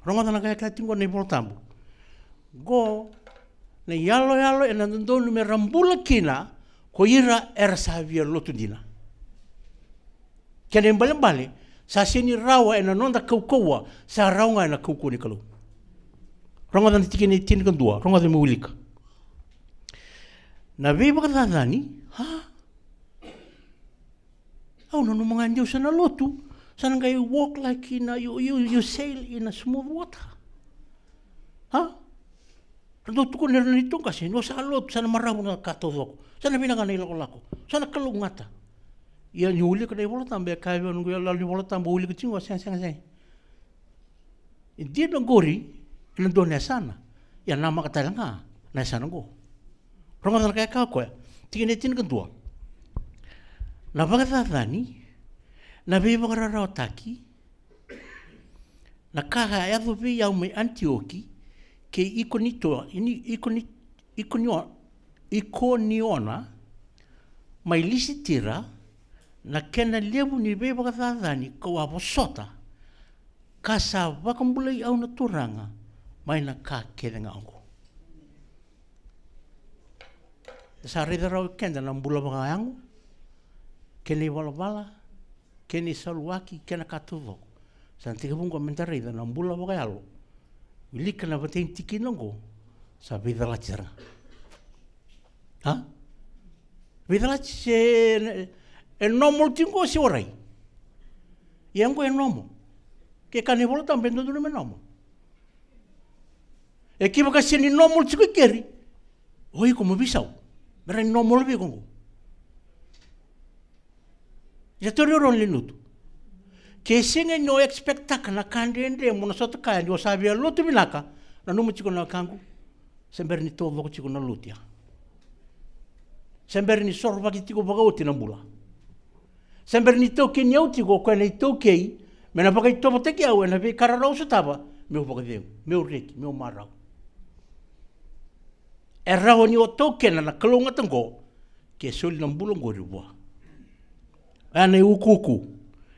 Rogoca na ka e kaya tiko na iVola Tabu. Qo na iyaloyalo ena dodonu me ra bula kina ko ira era sa via lotu dina. Kena ibalebale, sa sega ni rawa ena noda kaukauwa, sa rawa ga ena kaukauwa ni Kalou. Rogoca na tikina e tinikadua, rogoca me wilika. Na veivakacacani, ha? Au nanuma ga ni au sa na lotu, sa na qai walk like in a, you, you, you sail in a smooth water. Ha? Ra dau tukuna ira na neitou qase ni o sa lotu, sa na maravu na ka taucoko, sa na vinaka na ilakolako, sa na kalougata. Ia niu wilika na iVola Tabu, e kaya vei au na noqu iyaloyalo ni iVola Tabu au wilika tiko, sega, sega, sega. E dina qori ena dua na yasana. Ia namaka tale ga na yasana qo. Rogoca na ka e kaya o koya. Tikina e tinikadua. Na vakacacani, na veivakararawataki, na ka a yaco vei au mai Anitioki kei Ikonito-, Ini-, Ikoni-, Ikonio-, Ikoniona, mai Lisitira, na kena levu ni veivakacacani kau a vosota, ka sa vakabulai au na Turaga mai na ka kece ga oqo. Sa raica rawa keda na bula vakayago, kena ivalavala, kena isaluaki, kena ka taucoko. Sa na tekivu oqo meda raica na bula vakayalo. Wilika na vata ni tikina oqo, sa veicalati sara ga. A? Veicalati se e normal tiko se warai? Ia oqo e normal. Ke kaya na iVolatabu e dodonu me normal. E kevaka sega ni normal tiko i keri, o iko mo veisau. Me rawa ni normal vei iko oqo. Ia tauri au rawa na lewe ni lotu. Ke sega ni o expectaka na ka dredre mo na sota kaya ni o sa via lotu vinaka, nanuma tiko na wekaqu. Se bera ni taucoko tiko na lotu ya. Se bera ni sorovaki tiko vakaoti na bula. Se bera ni taukeni au tiko o koya na itaukei, me na vakaitovotaki au ena veika rarawa au sotava, meu vakacegu, meu reki, meu marau. E rawa ni o taukena na kalougata oqo, ke soli na bula oqori vua. Oya na iukuuku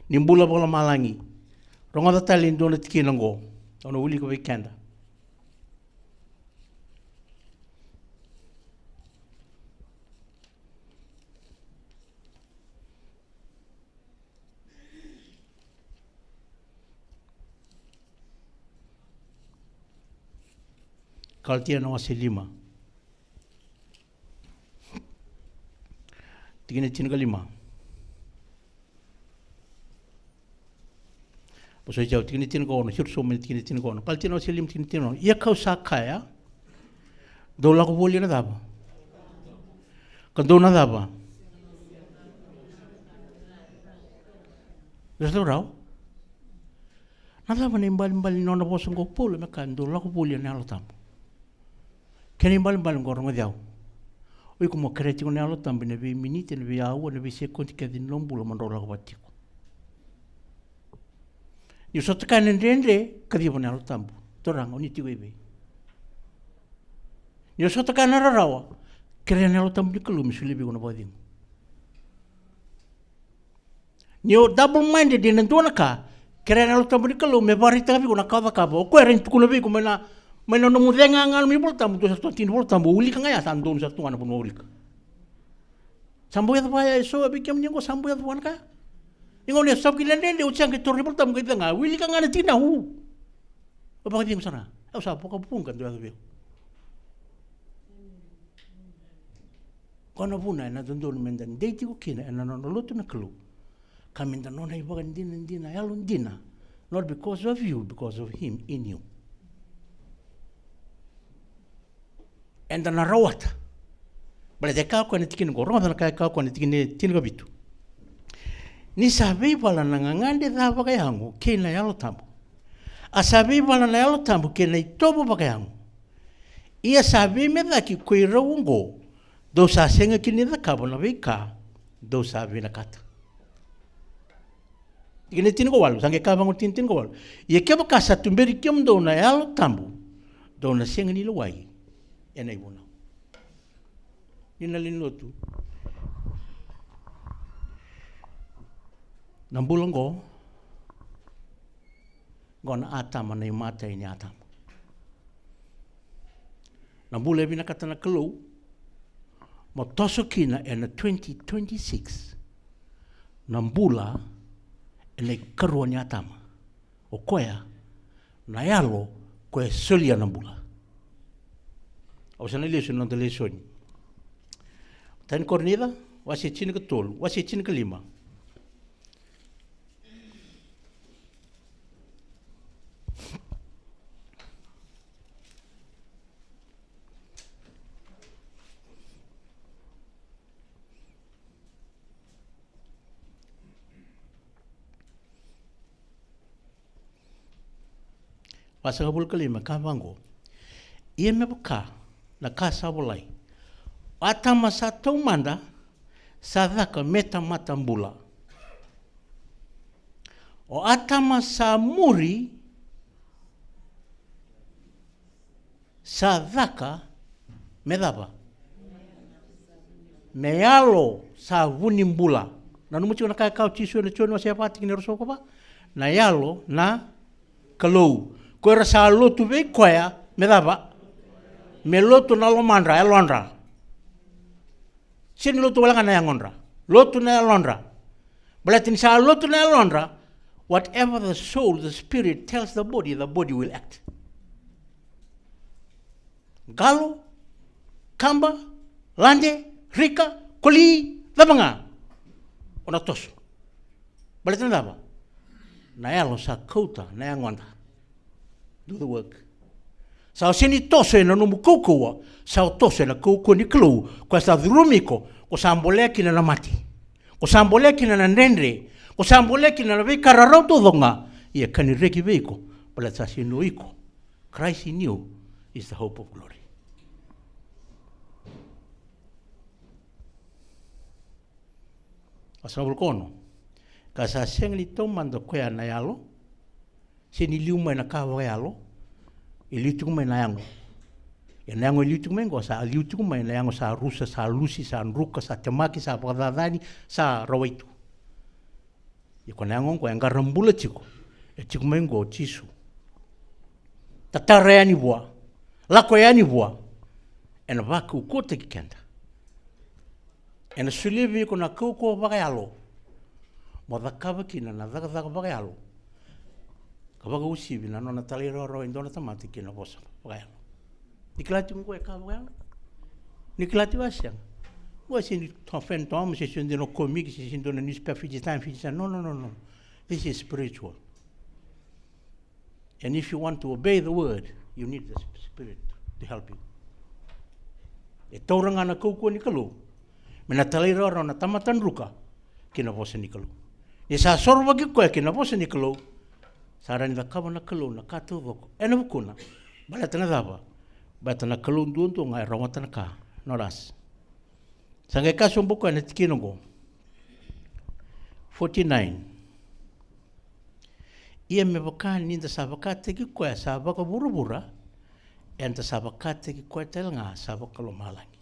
ni bula vakalomalagi. Rogoca tale e dua na tikina oqo, au na wilika vei keda. Kalatia na wase lima. Tikina tinikalima. Vosoti au, tikina tinikaono, siro sobu mai na tikina tinikaono. Kalatia na wase lima, tikina tinikaono. Ia kau sa kaya, dou lako voli ena cava? Ka dou na cava? Rau, rau. Na cava na ibalebale ni nona vosa oqo o Paula me kaya dou lako voli ena Yalo Tabu? Kena ibalebale oqo, rogoci au. O iko mo kerea tiko na Yalo Tabu ena veiminiti, ena veiaua, ena veisekodi kece ni nomu bula mo drau lako vata tiko. Ni o sota kaya na dredre, kaciva na Yalo Tabu. Turaga, o ni tiko i vei? Ni o sota kaya na rarawa, kerea na Yalo Tabu ni Kalou me solia vei iko na vakacegu. Ni o double minded ena dua na ka, kerea na Yalo Tabu ni Kalou me vakaraitaka vei iko na ka o cakava. O koya e rawa ni tukuna vei iko mai na, mai na nomu cega ga na nomu iVolatabu, dua sara tu na tikina iVolatabu, o wilika ga ya sa donu sara tu ga na vanua o wilika. Sa bau yaco vaya eso vei kemuni oqo, sa bau yaco vua na ka ya. Ni gauna e sotava kina na dredre, oti sa qai taura na iVolatabu qai cega, wilika ga na tikina, u. O vakacegu sara ga. Au sa vakavuqa dau yaco vei au. Qo na vuna ena dodonu meda dei tiko kina ena nona lotu na Kalou. Ka meda nona ivakadinadina, yalodina. Not because of you, because of him in you. Eda na rawata. Baleta e kaya o koya na tikina oqo, rogoca na ka e kaya o koya na tikina e tinikavitu. Ni sa veivala na gagade ca vakayago kei na Yalo Tabu. A sa veivala na Yalo Tabu kei na itovo vakayago. Ia sa veimecaki ko irau oqo, dou sa sega kina ni cakava na veika dou sa vinakata. Tikina tinikawalu, sa qai kaya vaqo na tikina tinikawalu. Ia kevaka sa tuberi kemudou na Yalo Tabu, dou na sega ni lewai ena ivunau. Ni na lewe ni lotu. Na bula oqo, oqo na Atama, na imatai ni Atama. Na bula e vinakata na Kalou mo toso kina ena twenty twenty-six. Na bula ena ikarua ni Atama. O koya na Yalo ko e solia na bula. Au sa na lesu na noda lesoni. Tani Korinica, wase tinikatolu, wase tinikalima. Vasagavulu ka lima, ka vaqo. Ia me vaka na ka sa volai, Atama sa taumada sa caka me tamata bula. O Atama sa muri sa caka me cava? Me yalo sa vu ni bula. Nanuma tiko na ka e kaya o Jisu ena Joni wase va tikina e ruasagavulu ka va. Na yalo na Kalou. Ko ira sa lotu vei koya me cava? Me lotu na lomadra, yalodra. Sega ni lotu wale ga na yagodra. Lotu na yalodra. Baleta ni sa lotu na yalodra, whatever the soul, the spirit tells the body, the body will act. Qalo, kaba, lade, rika, koli, cava ga. O na toso. Baleta na cava? Na yalo sa kauta na yagoda. Do the work. Sa o sega ni toso ena nomu kaukauwa, sa o toso ena kaukauwa ni Kalou, koya sa curumi iko, ko sa bolea kina na mate. Ko sa bolea kina na dredre. Ko sa bolea kina na veika rarau taucoko ga. Ia ka ni reki vei iko, baleta sa sega ni o iko. Christ in you is the hope of glory. Wase sagavulu ka ono. Ka sa sega ni taumada koya na yalo, se ni liu mai na ka vakayalo, e liu tiko mai na yago. Ia na yago e liu tiko mai qo, sa liu tiko mai na yago sa rusa, sa lusi, sa druka, sa temaki, sa vakacacani, sa rawai tu. Ia ko na yago qo e qara bula tiko, e tiko mai qo o Jisu. Tatara yani vua, lako yani vua, ena vakaukauwataki keda. Ena solia vei iko na kaukauwa vakayalo mo cakava kina na cakacaka vakayalo, ka vakauasivi na nona talairawarawa e dua na tamata kina vosa vakayalo. Ni kila tiko qo e ka vakayalo? Ni kila tiko a sega? Qo e sega ni Fan Tom, se sega ni dua na komiki, se sega ni dua na newspaper, Fiji Times, Fiji Sun. No, no, no, no. This is spiritual. And if you want to obey the word, you need the Spirit to help you. E taura ga na kaukauwa ni Kalou me na talairawarawa na tamata druka ki na vosa ni Kalou. Ni sa sorovaki koya ki na vosa ni Kalou, sa rawa ni cakava na Kalou na ka taucoko ena vukuna. Baleta na cava? Baleta na Kalou duadua ga e rawata na ka, not us. Sa qai kaya sobu o koya na tikina oqo. Forty-nine. Ia me vaka ni da sa vakataki koya sa vakavuravura, eda sa vakataki koya tale ga sa vakalomalagi.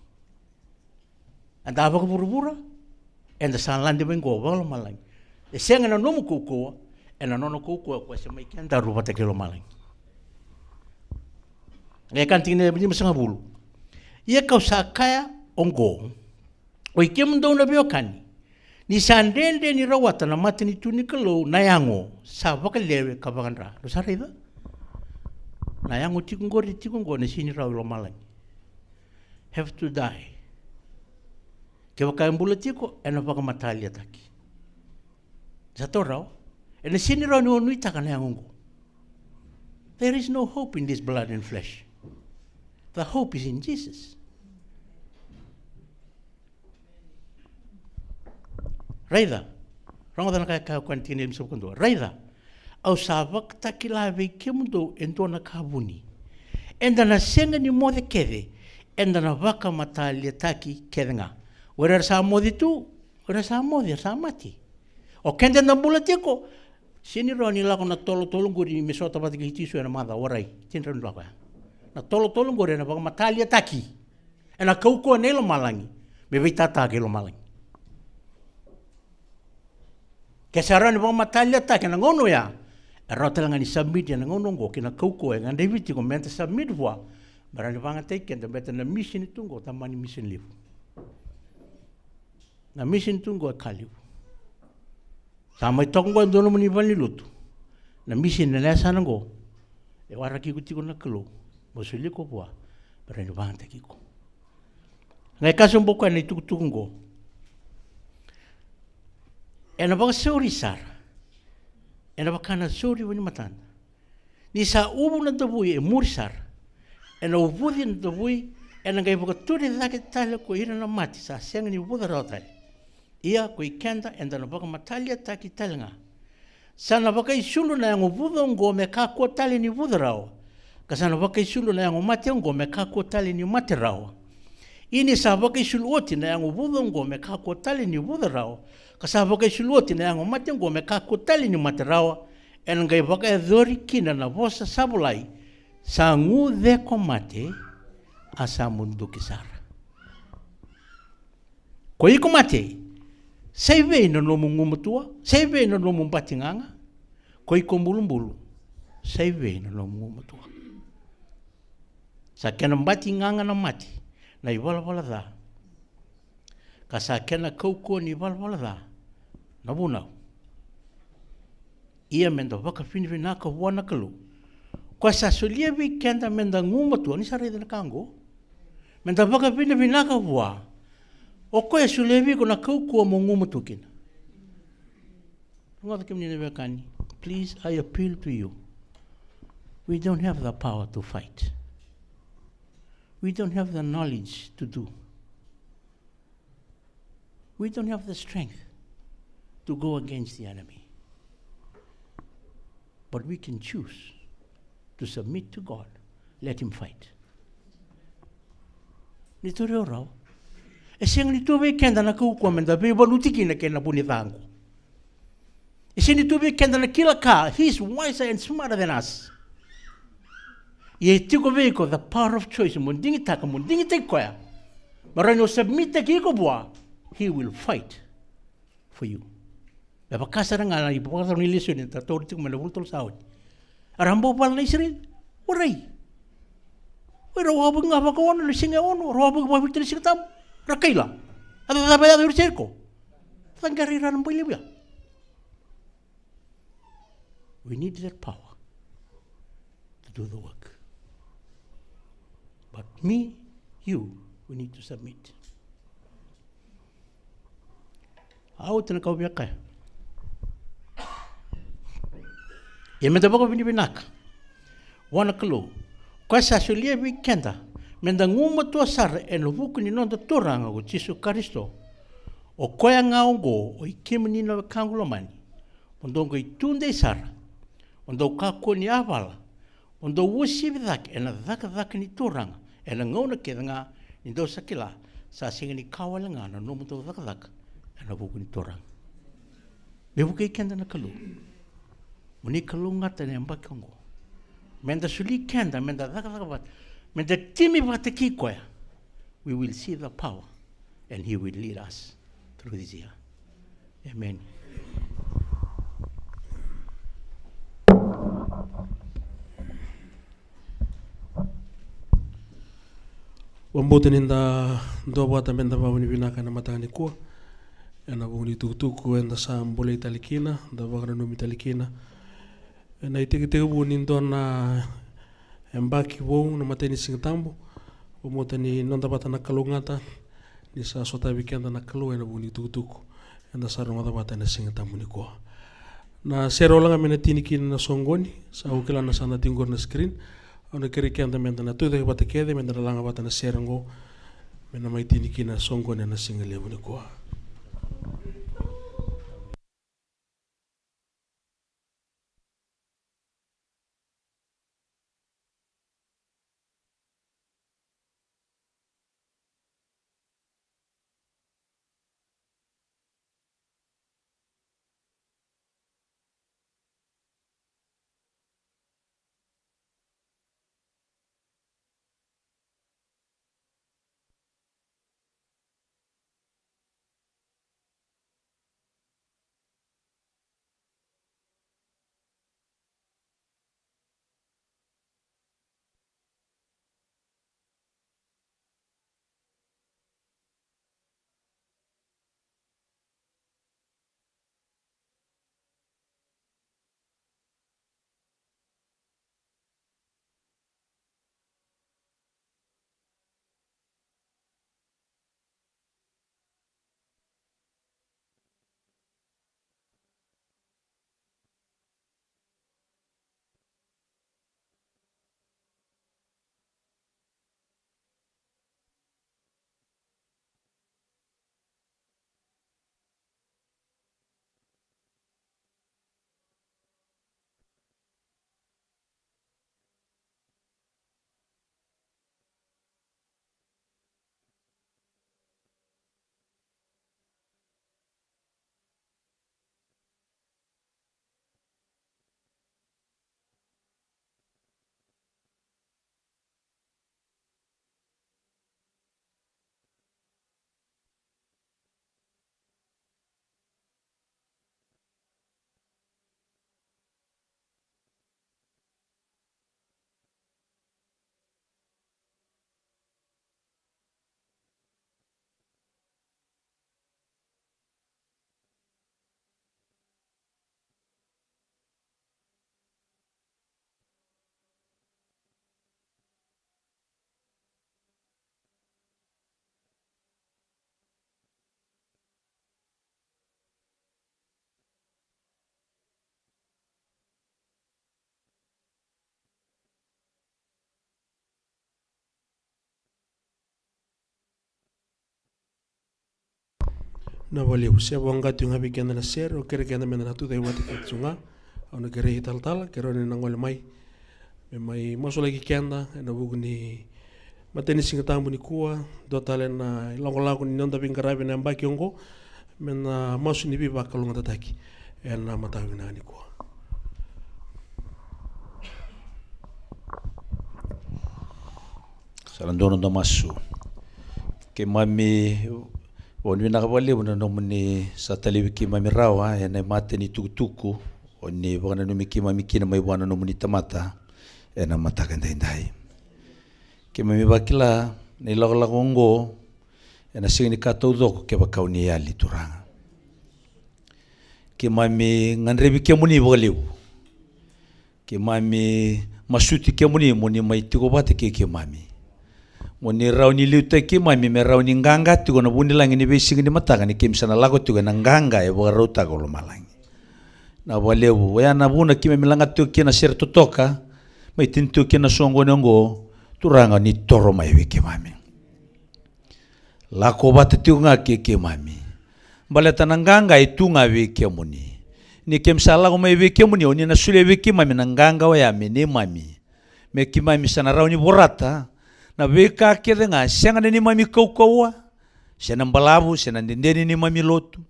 Eda a vakavuravura, eda sa lade mai qo vakalomalagi. E sega ena nomu kaukauwa, ena nona kaukauwa ko se mai kedaru vata kei lomalagi. Qai kaya na tikina e limasagavulu. Ia kau sa kaya oqo, oi kemudou na veiwekani, ni sa dredre ni rawata na matanitu ni Kalou na yago sa vakalewe ka vakadra. Dou sa raica? Na yago tiko qori, tiko qo, na sega ni rawa i lomalagi. Have to die. Kevaka e bula tiko, ena vakamataliataki. Sa taura rawa. Ena sega ni rawa ni o nuitaka na yago oqo. There is no hope in this blood and flesh. The hope is in Jesus. Raica. Rogoca na ka e kaya o koya na tikina e limasagavulu ka dua. Raica. Au sa vakatakila vei kemudou e dua na ka vuni. Eda na sega ni moce kece, eda na vakamataliataki kece ga. O ira era sa moce tu, o ira era sa moce, era sa mate. O keda eda bula tiko, sega ni rawa ni lako na tolotolo qori me sota vata kei Jisu ena macawa, warai, sega ni rawa ni lako ya. Na tolotolo qori ena vakamataliataki. Ena kaukauwa nei lomalagi me veitata kei lomalagi. Ke sa rawa ni vakamataliataki ena gauna oya, e rawa tale ga ni submit ena gauna oqo ki na kaukauwa e gadrevi tiko meda submit vua, me rawa ni vakayagataki keda baleta na mission tu oqo, tamani mission levu. Na mission tu oqo e ka levu. Sa mai toka oqo e dua nomuni valenilotu. Na mission ena yasana oqo. E waraki iko tiko na Kalou mo soli iko vua, me rawa ni vakayagataki iko. Qai kaya sobu o koya na itukutuku oqo. Ena vakasauri sara. Ena vaka na sauri vua ni matada. Ni sa uvu na davui e muri sara. Ena uvuci na davui, ena qai vakaturi cake tale ko ira na mate sa sega ni vuca rawa tale. Ia ko i keda eda na vakamataliataki tale ga. Sa na vakaisulu na yago vuca oqo me kakua tale ni vuca rawa. Ka sa na vakaisulu na yago mate oqo me kakua tale ni mate rawa. Ia ni sa vakaisulu oti na yago vuca oqo me kakua tale ni vuca rawa, ka sa vakaisulu oti na yago mate oqo me kakua tale ni mate rawa, ena qai vakayacori kina na vosa sa volai: Sa gu ceko mate, a sa muduki sara. Ko iko mate, sa i vei na nomu gumatua? Sa i vei na nomu batigaga? Ko iko bulubulu, sa i vei na nomu gumatua? Sa kena batigaga na mate na ivalavala ca, ka sa kena kaukauwa ni ivalavala ca na vunau. Ia meda vakavinavinaka vua na Kalou. Koya sa solia vei keda meda gumatua, ni sa raica na ka oqo. Meda vakavinavinaka vua. O koya e solia vei iko na kaukauwa mo gumatua kina. Rogoca kemuni na veiwekani. Please, I appeal to you. We don't have the power to fight. We don't have the knowledge to do. We don't have the strength to go against the enemy. But we can choose to submit to God. Let him fight. Ni tauri au rawa. E sega ni tu vei keda na kaukauwa meda veivaluti kina kei na vu ni ca oqo. E sega ni tu vei keda na kila ka. He is wiser and smarter than us. Ia e tiko vei iko the power of choice, mo digitaka, mo digitaki koya. Me rawa ni o submit-taki iko vua. He will fight for you. Me vaka sara ga na ivakatarogi ni lesoni eda taura tiko mai na vula tolu sa oti. Era a bau vala na Isireli. Warai. O ira wavoki ga vakaono na siga e ono, era wavoki vakavitu na Siga Tabu. Era kaila. A cava e yaco ira Jeriko? Caqara ira na bai levu ya. We need that power to do the work. But me, you, we need to submit. Au tena kau via kaya. Ia meda vakavinavinaka vua na Kalou, koya sa solia vei keda meda gumatua sara ena vuku ni noda Turaga ko Jisu Karisito. O koya ga oqo, oi kemuni na wekaqu lomani, mo dou qai tudei sara, mo dou kakua ni yavala, mo dou uasivi cake ena cakacaka ni Turaga ena gauna kece ga, ni dou sa kila sa sega ni ka wale ga na nomudou cakacaka ena vuku ni Turaga. Me vukei keda na Kalou. Mo ni kalougata ena yabaki oqo. Meda soli keda, meda cakacaka vata, meda timi vata kei koya. We will see the power and he will lead us through this year. Amen. Vakabauta ni da duavata meda vakavinavinaka ena mataka nikua ena vuku ni tukutuku eda sa bolei tale kina, da vakananumi tale kina ena itekitekivu ni dua na yabaki vou na imatai ni Siga Tabu. Vakabauta ni noda vata na kalougata ni sa sotavi keda na Kalou ena vuku ni tukutuku eda sa rogoca vata ena Siga Tabu nikua. Na sere au laga me na tini kina na soqoni, sa au kila na sa na tiko qori na screen. Au na kerei keda meda na tucake vata kece, meda na laga vata na sere oqo, me na mai tini kina na soqoni ena siga levu nikua. Na vakalevu, se voqa tiko ga vei keda na sere, au kerei keda meda na tucake vata kece tu ga. Au na kerei talatala, kerei ni na gole mai me mai masulaki keda ena vuku ni matai ni Siga Tabu nikua, dua tale na ilakolako ni noda veiqaravi ena yabaki oqo, me na masu ni veivakalougatataki ena mataka vinaka nikua. Sa na dua noda masu. Keimami vakavinavinaka vakalevu na nomuni sa talevi keimami rawa ena imatai ni tukutuku o ni vakananumi keimami kina mai vua na nomuni tamata ena mataka edaidai. Keimami vakila na ilakolako oqo ena sega ni ka taucoko kevaka o ni yali, Turaga. Keimami gadrevi kemuni vakalevu. Keimami masuti kemuni mo ni mai tiko vata kei keimami, mo ni rawa ni liutaki keimami me rawa ni qaqa tiko na vunilagi ni veisiga ni mataka ni keimami sa na lako tiko ena qaqa e vakarautaka o lomalagi. Na vakalevu, oya na vuna keimami lagata tiko kina na sere totoka, mai tini tiko kina na soqoni oqo, Turaga ni toro mai vei keimami. Lako vata tiko ga kei keimami. Baleta na qaqa e tu ga vei kemuni. Ni keimami sa lako mai vei kemuni, o ni na solia vei keimami na qaqa oya me neimami. Me keimami sa na rawa ni vorata na veika kece ga, sega na neimami kaukauwa, se na balavu, se na dede ni neimami lotu,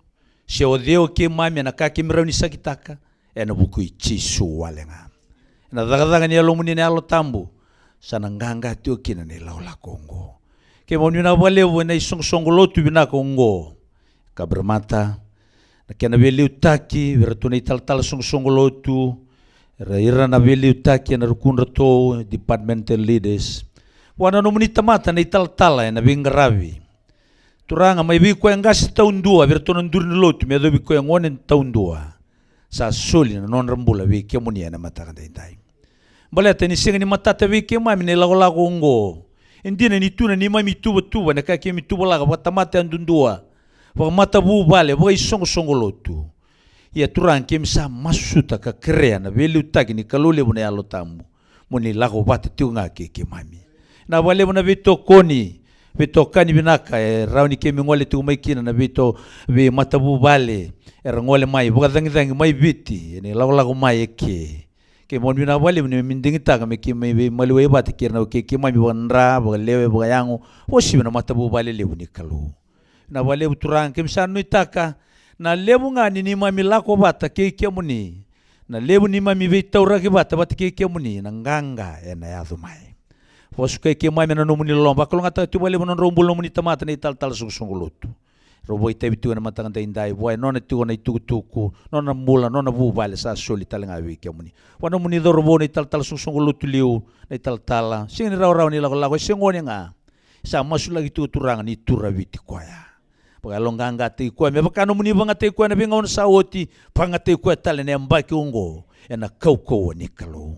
se o cei o keimami, ena ka keimami rawa ni sakitaka, ena vuku i Jisu wale ga. Ena cakacaka ni Yalomuni na Yalo Tabu, sa na qaqa tiko kina na ilakolako oqo. Keimami vakavinavinaka vakalevu ena isoqosoqo lotu vinaka oqo. Cabramatta, na kena veiliutaki vei iratou na italatala soqosoqo lotu, ira, ira na veiliutaki ena rukudratou, departmental leaders. Vua na nomuni tamata na italatala ena veiqaravi. Turaga, mai vei koya qase taudua, vei iratou na duru ni lotu, me yacovi koya gone taudua. Sa soli na nodra bula vei kemuni ena mataka daidai. Baleta ni sega ni matata vei keimami na ilakolako oqo. E dina ni tu na neimami ituvatuva, na ka keimami tuvalaka vakatamata yadudua, vakamatavuvale, vakaisoqosoqo lotu. Ia Turaga, keimami sa masuta ka kerea na veiliutaki ni Kalou levu na Yalo Tabu. Mo ni lako vata tiko ga kei keimami. Na vakalevu na veitokoni, veitokani vinaka e rawa ni keimami gole tiko mai kina, na veito, veimatavuvale era gole mai vakacagicagi mai Viti, ena ilakolako mai eke. Keimami vakavinavinaka vakalevu ni keimami digitaka me keimami veimaliwai vata kei ira na wekai keimami vakadra, vakalewe, vakayago, vakauasivi na matavuvale levu ni Kalou. Na vakalevu Turaga, keimami sa nuitaka na levu ga ni neimami lako vata kei kemuni, na levu ni neimami veitauraki vata, vata kei kemuni, na qaqa ena yaco mai. Vakasukai keimami ena nomuni loloma, vakalougatataka tiko vakalevu na nodrau bula nomuni tamata na italatala soqosoqo lotu. Rau vakaitavi tiko ena mataka daidai, vua e nona tiko na itukutuku, nona bula, nona vuvale sa soli tale ga vei kemuni. Vua nomuni cauravou na italatala soqosoqo lotu liu, na italatala, sega ni rawarawa ni lakolako, e se gone ga. Sa masulaki tiko Turaga ni turaviti koya. Vakayaloqaqataki koya, me vaka nomuni vakayagataki koya na veigauna sa oti, vakayagataki koya tale na yabaki oqo, ena kaukauwa ni Kalou.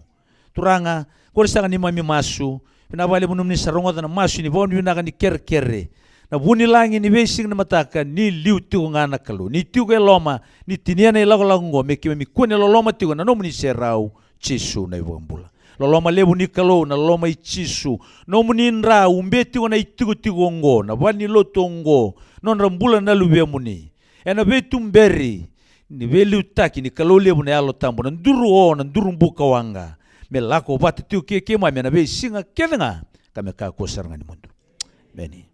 Turaga, qori saka neimami masu, vinaka vakalevu nomuni sa rogoca na masu ni vakavinavinaka ni kerekere. Na vunilagi ni veisiga ni mataka, ni liu tiko ga na Kalou. Ni tiko e loma, ni tinia na ilakolako oqo, me keimami kune loloma tiko na nomuni serau, Jisu na iVakabula. Loloma levu ni Kalou, na loloma i Jisu. Nomuni dra, ube tiko na itikotiko oqo, na valenilotu oqo, nodra bula na luvemuni. Ena veituberi ni veiliutaki ni Kalou levu na Yalo Tabu, na duru o, na duru bukawaqa. Me lako vata tiko kei keimami ena veisiga kece ga, ka me kakua sara ga ni mudu. Emeni.